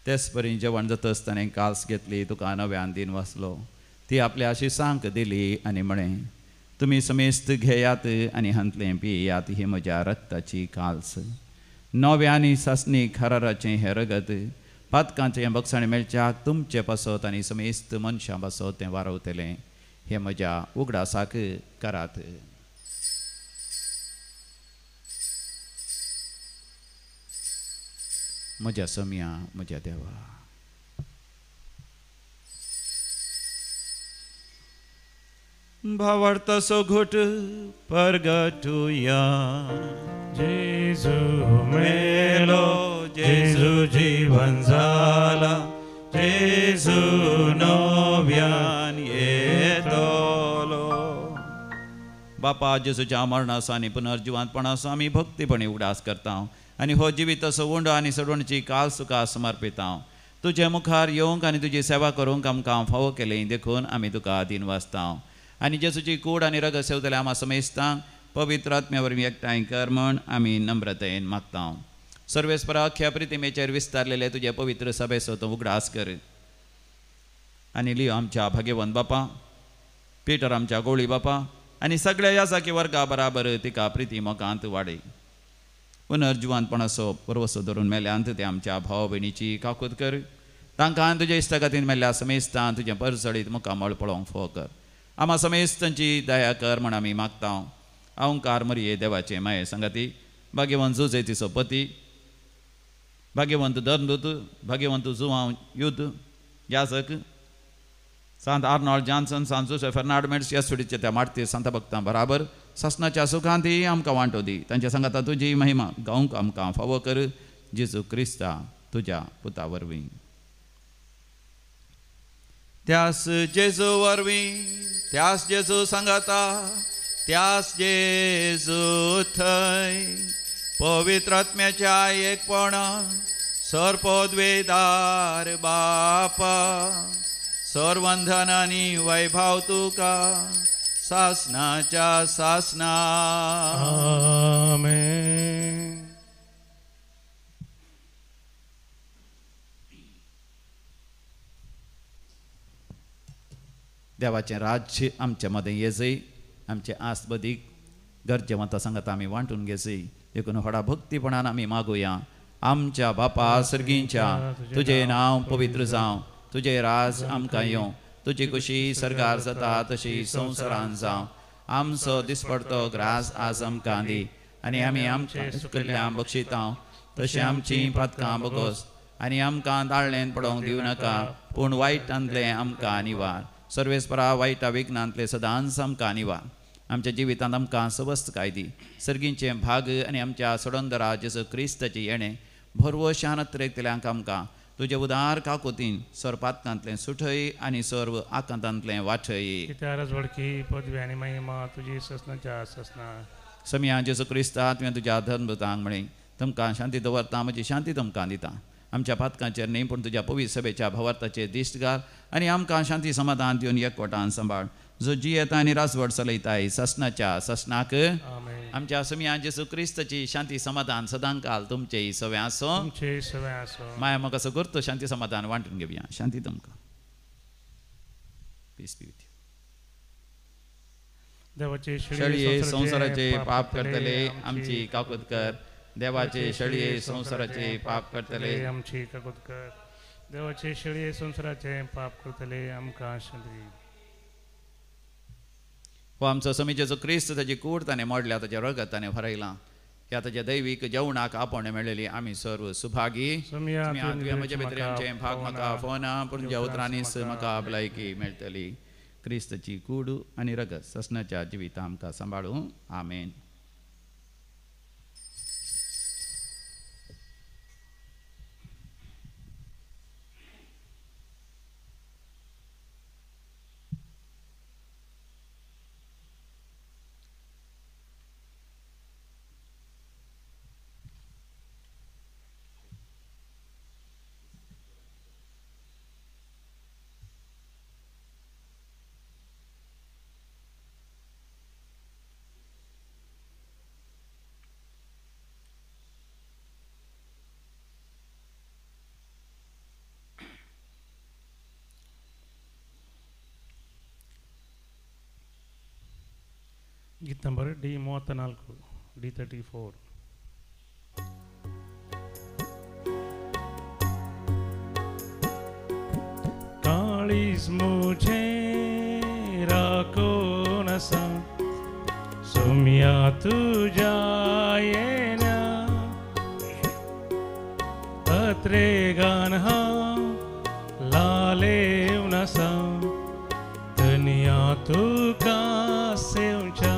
तेच परी जेवण जातच ताणें कास घेतली, तुका नव्यान दिन वाचलो, ती आपल्या शिसांक दिली आनी म्हळें, तुमी समेस्त घेयात आनी हांतलें पियात, ही म्हज्या रक्ताची काल्स, नव्या आनी सासणी खराराचें हें रगत पातकांचें बक्षाण मेळच्याक तुमचे पासत आनी समेस्त मनशां पासत तें वारवतलें, हें म्हज्या उगडासाक करात. म्हज्या सम्या म्हज्या देवा, भावार्थाचो घोट परगटुया. जेजू मेलो, जेजू जीवन जाला, जेजू नव्यान येतलो. बापा जेजूच्या मरणाचो आनी पुनर्जिवंतपणाचो आमी भक्तीपणी उगडास करता आनी हो जिविताचो उंडो आनी सडवणची काल तुका समर्पिता. तुजे मुखार येवंक आनी तुजी सेवा करूंक आमकां फावो केली देखून आमी तुका दिन वाचता. आनी जेजूची कूड आनी रगत सेवतले आमा समेस्तांक पवित्र आत्म्या वरवीं एकठांय कर म्हण आमी नम्रतेन मागता. सर्वेस्परा अख्ख्या प्रितिमेचेर विस्तारलेले तुजे पवित्र सभेचो तूं उगडास कर आनी लियो आमच्या भाग्यवंत बापा, पिटर आमच्या गोळी बापा आनी सगळ्या याजाकी वर्गा बराबर तिका प्रिती मोगांत वाडय. पुनर्जिवंतपणाचो पुरवसो धरून मेल्यांत ते आमच्या भाव भयणीची काकूत कर, तांकां तुज्या इश्टागतीन मेल्ल्या समेस्तां तुजें परजळीत मुखामळ पळोवंक फावो कर. आमा समेस्तांची दया कर म्हण आमी मागता. अहंकार मरिये देवाचे माये सांगाती, भाग्यवंत जुजे तिचो पती, भाग्यवंत धर्मदूत, भाग्यवंत जुवांव युद्ध याजक, सांत आर्नॉल्ड जॉन्सन, सांत जोसेफ फेर्नांड मेड्स ह्या सुडीच्या त्या मार्तीर सांता भक्तां बराबर सासणाच्या सुखांत आमकां वांटो दी. तांच्या सांगाता तुजी महिमा गावंक आमकां फावो कर, जेजू क्रिस्ता तुज्या पुता वरवीं. त्यास जेजू वरवीं, त्यास जेजू सांगाता, त्यास जेजू थंय पवित्र आत्म्याच्या एकपणा सर्पद्वेदार बापा सर्वंधन आनी वैभव तुका सासनाच्या सासना. आमेन. देवाचें राज्य आमच्या मदें येजय, आमचे आसबदीक गरजेवंता सांगात आमी वांटून घेजय, देखून व्हडा भक्तीपणान आमी मागुया. आमच्या बापा सर्गींच्या, तुजें नांव पवित्र जावं, तुजें राज आमकां येवं, तुजी खुशी सरकार जाता तशी संवसारान जावं. आमचो दिसपडतो ग्रास आज आमकां दी आनी आमी आमच्या चुकिल्ल्या बक्षिता तशें आमचीं पातकां बगोस आनी आमकां दाळ्ळेन पडोवंक दिवं नाका, पूण वायटांतलें आमकां निवार. सर्वेस्परा वायटा विघ्नांतलें सदांच आमकां निवार. आमच्या जिवितांत आमकां सवस्तकाय दी, सर्गींचें भाग आनी आमच्या सोडंदरा जेजू क्रिस्ताचें येणें भरवशान अत्रेकतल्यांक आमकां तुजे उदार काकुतीन सर्पातकांतलें सुठय आनी सर्व आकांतांतलें वाठय. वडकी पदवी आनी महिमा तुजी ससनाच्या ससना. समिया जेजू क्रिस्ता तुवें तुज्या धर्मदूतांक म्हळें, तुमकां शांती दवरता, म्हजी शांती तुमकां दिता. आमच्या पातकांचेर न्ही पूण तुज्या पवित्र सभेच्या भावार्थाचेर दिश्ट घाल आनी आमकां शांती समाधान दिवन एकवटान सांबाळ. जो जियेता आनी राजवट चलयताय ससनाच्या ससनाक. आमच्या समिया जेसू क्रिस्ताची शांती समाधान सदांकाल तुमचे सवे आसो. माया म्हाका असो करतो शांती समाधान वांटून घेवया. शांती तुमकां. Peace be with you. देवाचे शेळये संवसाराचे पाप करतले आमची काकूत कर. देवाचे शेळये संवसाराचे पाप करतले आमची काकूत कर. देवाचे शेळये संवसाराचे पाप करतले आमकां शांती. हो आमचो समीचेचो क्रिस्त ताची कूड ताणें मोडल्या, ताचें रगत ताणें भरयलां. ह्या ताच्या दैवीक जेवणाक आपोवणें मेळ्ळेली आमी सर्व सुभागी. तुवें म्हजे भितर आमचें भाग म्हाका आफोवना, पूण तुज्या उतरांनीच म्हाका भलायकी मेळटली. क्रिस्ताची कूड आनी रगत ससनाच्या जिविता आमकां सांबाळूं. आमेन. गीत नंबर डी 34, डी 34. काळीज मुझे राखो नसा सोम्या तुझ्या येण्या अत्रे गान हा लालेव नसा धनिया तुका सेवच्या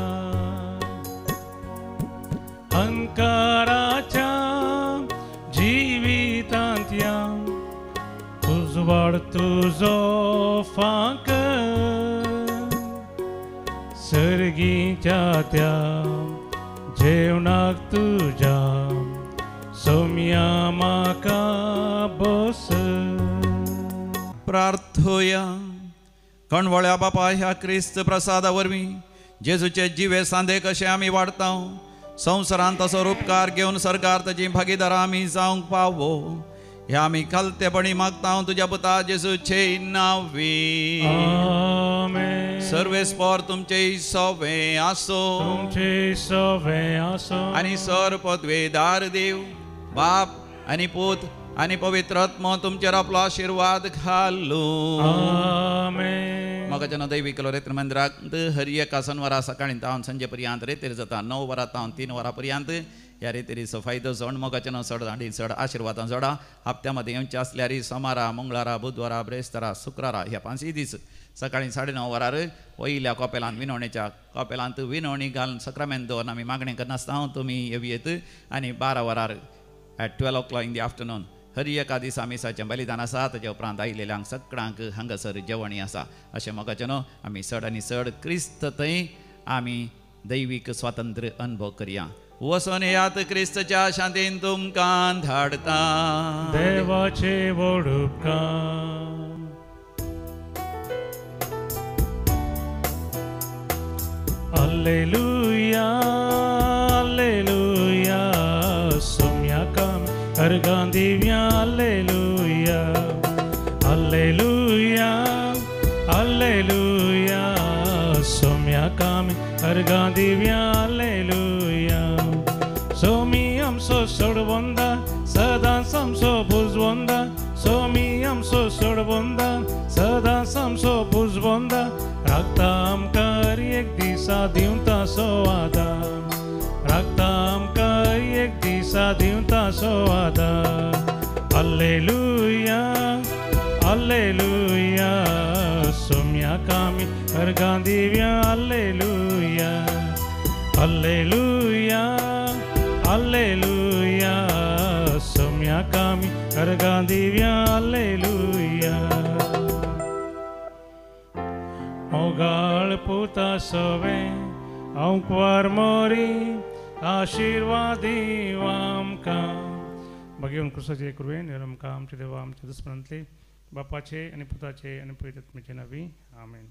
अंकाराच्या जिवितांत या उजवाड तुजो फांक सर्गीच्या त्या जेवणाक तुज्या सोम्या म्हाका बस. प्रार्थोया. कणवळ्या बापा, ह्या क्रिस्त प्रसादा वरवीं जेजूचे जिवे सांदे कशे आमी वाडता, संवसारांत तसो उपकार घेवन सरकार ताची भागीदारां आमी जावंक पावो ह्या आमी खालतेपणी मागता तुज्या पुता जेजूचे नांवी. सर्वेस्पर तुमचे सवे आसो. तुमचे सवे आसो. आनी सर पदवेदार देव बाप आनी पूत आनी पवित्र आत्मो तुमचेर आपलो आशिर्वाद घालू. आमेन. म्हाका दैवीक लोरेत्र मंदिराक हर एका शनवारा सकाळीं तावन संजे पर्यंत रेतेर जाता 9 वरां तावन 3 वरां पर्यंत. ह्या रेतेरीचो फायदो जावन मोगाचें चड आनी चड आशिर्वादां जोडा. हप्त्या मदीं येवचें आसल्यार सोमारा, मंगळारा, बुधवारा, ब्रेस्तारा, शुक्रारा ह्या 5 दीस सकाळीं 9:30 वरार वयल्या कॉपेलांत विनवणेच्या कॉपेलांत विनवणी घालून सक्रामेंत दवरून आमी मागणें करनासता तुमी येवयेत. आनी 12 वरार at 12 o'clock in the afternoon हर एका दिसा मिसाचें बलिदान आसा. ताच्या उपरांत आयिल्ल्यांक सगळ्यांक हांगासर जेवणी आसा. अशें मोगाचें न्हू आमी चड आनी चड क्रिस्त थंय आमी दैवीक स्वातंत्र्य अनुभव करया. वचोन येयात क्रिस्तच्या शांतीन तुमकां धाडता. देवाचे व्हड उपकार. Alleluia, alleluia, सोम्या काम अर्गां दिव्या. अल्लेलुया, अल्लेलुया, अल्लेलुया, सोम्या काम अर्गां दिव्या. अल्लेलुया. सोमी आमचो सोडवंदा सदांच आमचो बुजवंदा. सोमी आमचो सोडवंदा सदांच आमचो बुजवंदा. राखता आमकां हर एक दिसा दिवता सो आदार. राखता आमकां हर एक दिसा दिवता सो आदार. अल्लेलुया, अल्लेलुया, सोम्या कामी अर्गां दिव्या. अल्लेलुया, अल्लेलुया, अल्लेलुया, सोम्या कामी अर्गां दिव्या. अल्लेलुया. मोगाळ पुता सवे अंकवार मोरी आशिर्वादी आमकां. भगेवन क्रिस्ताचे कृपेन आमकां आमचे देवा आमच्या दुस्मनांतले बापाचे आनी पुताचे आनी पवित्र आत्म्याचे नांवी. आमेन.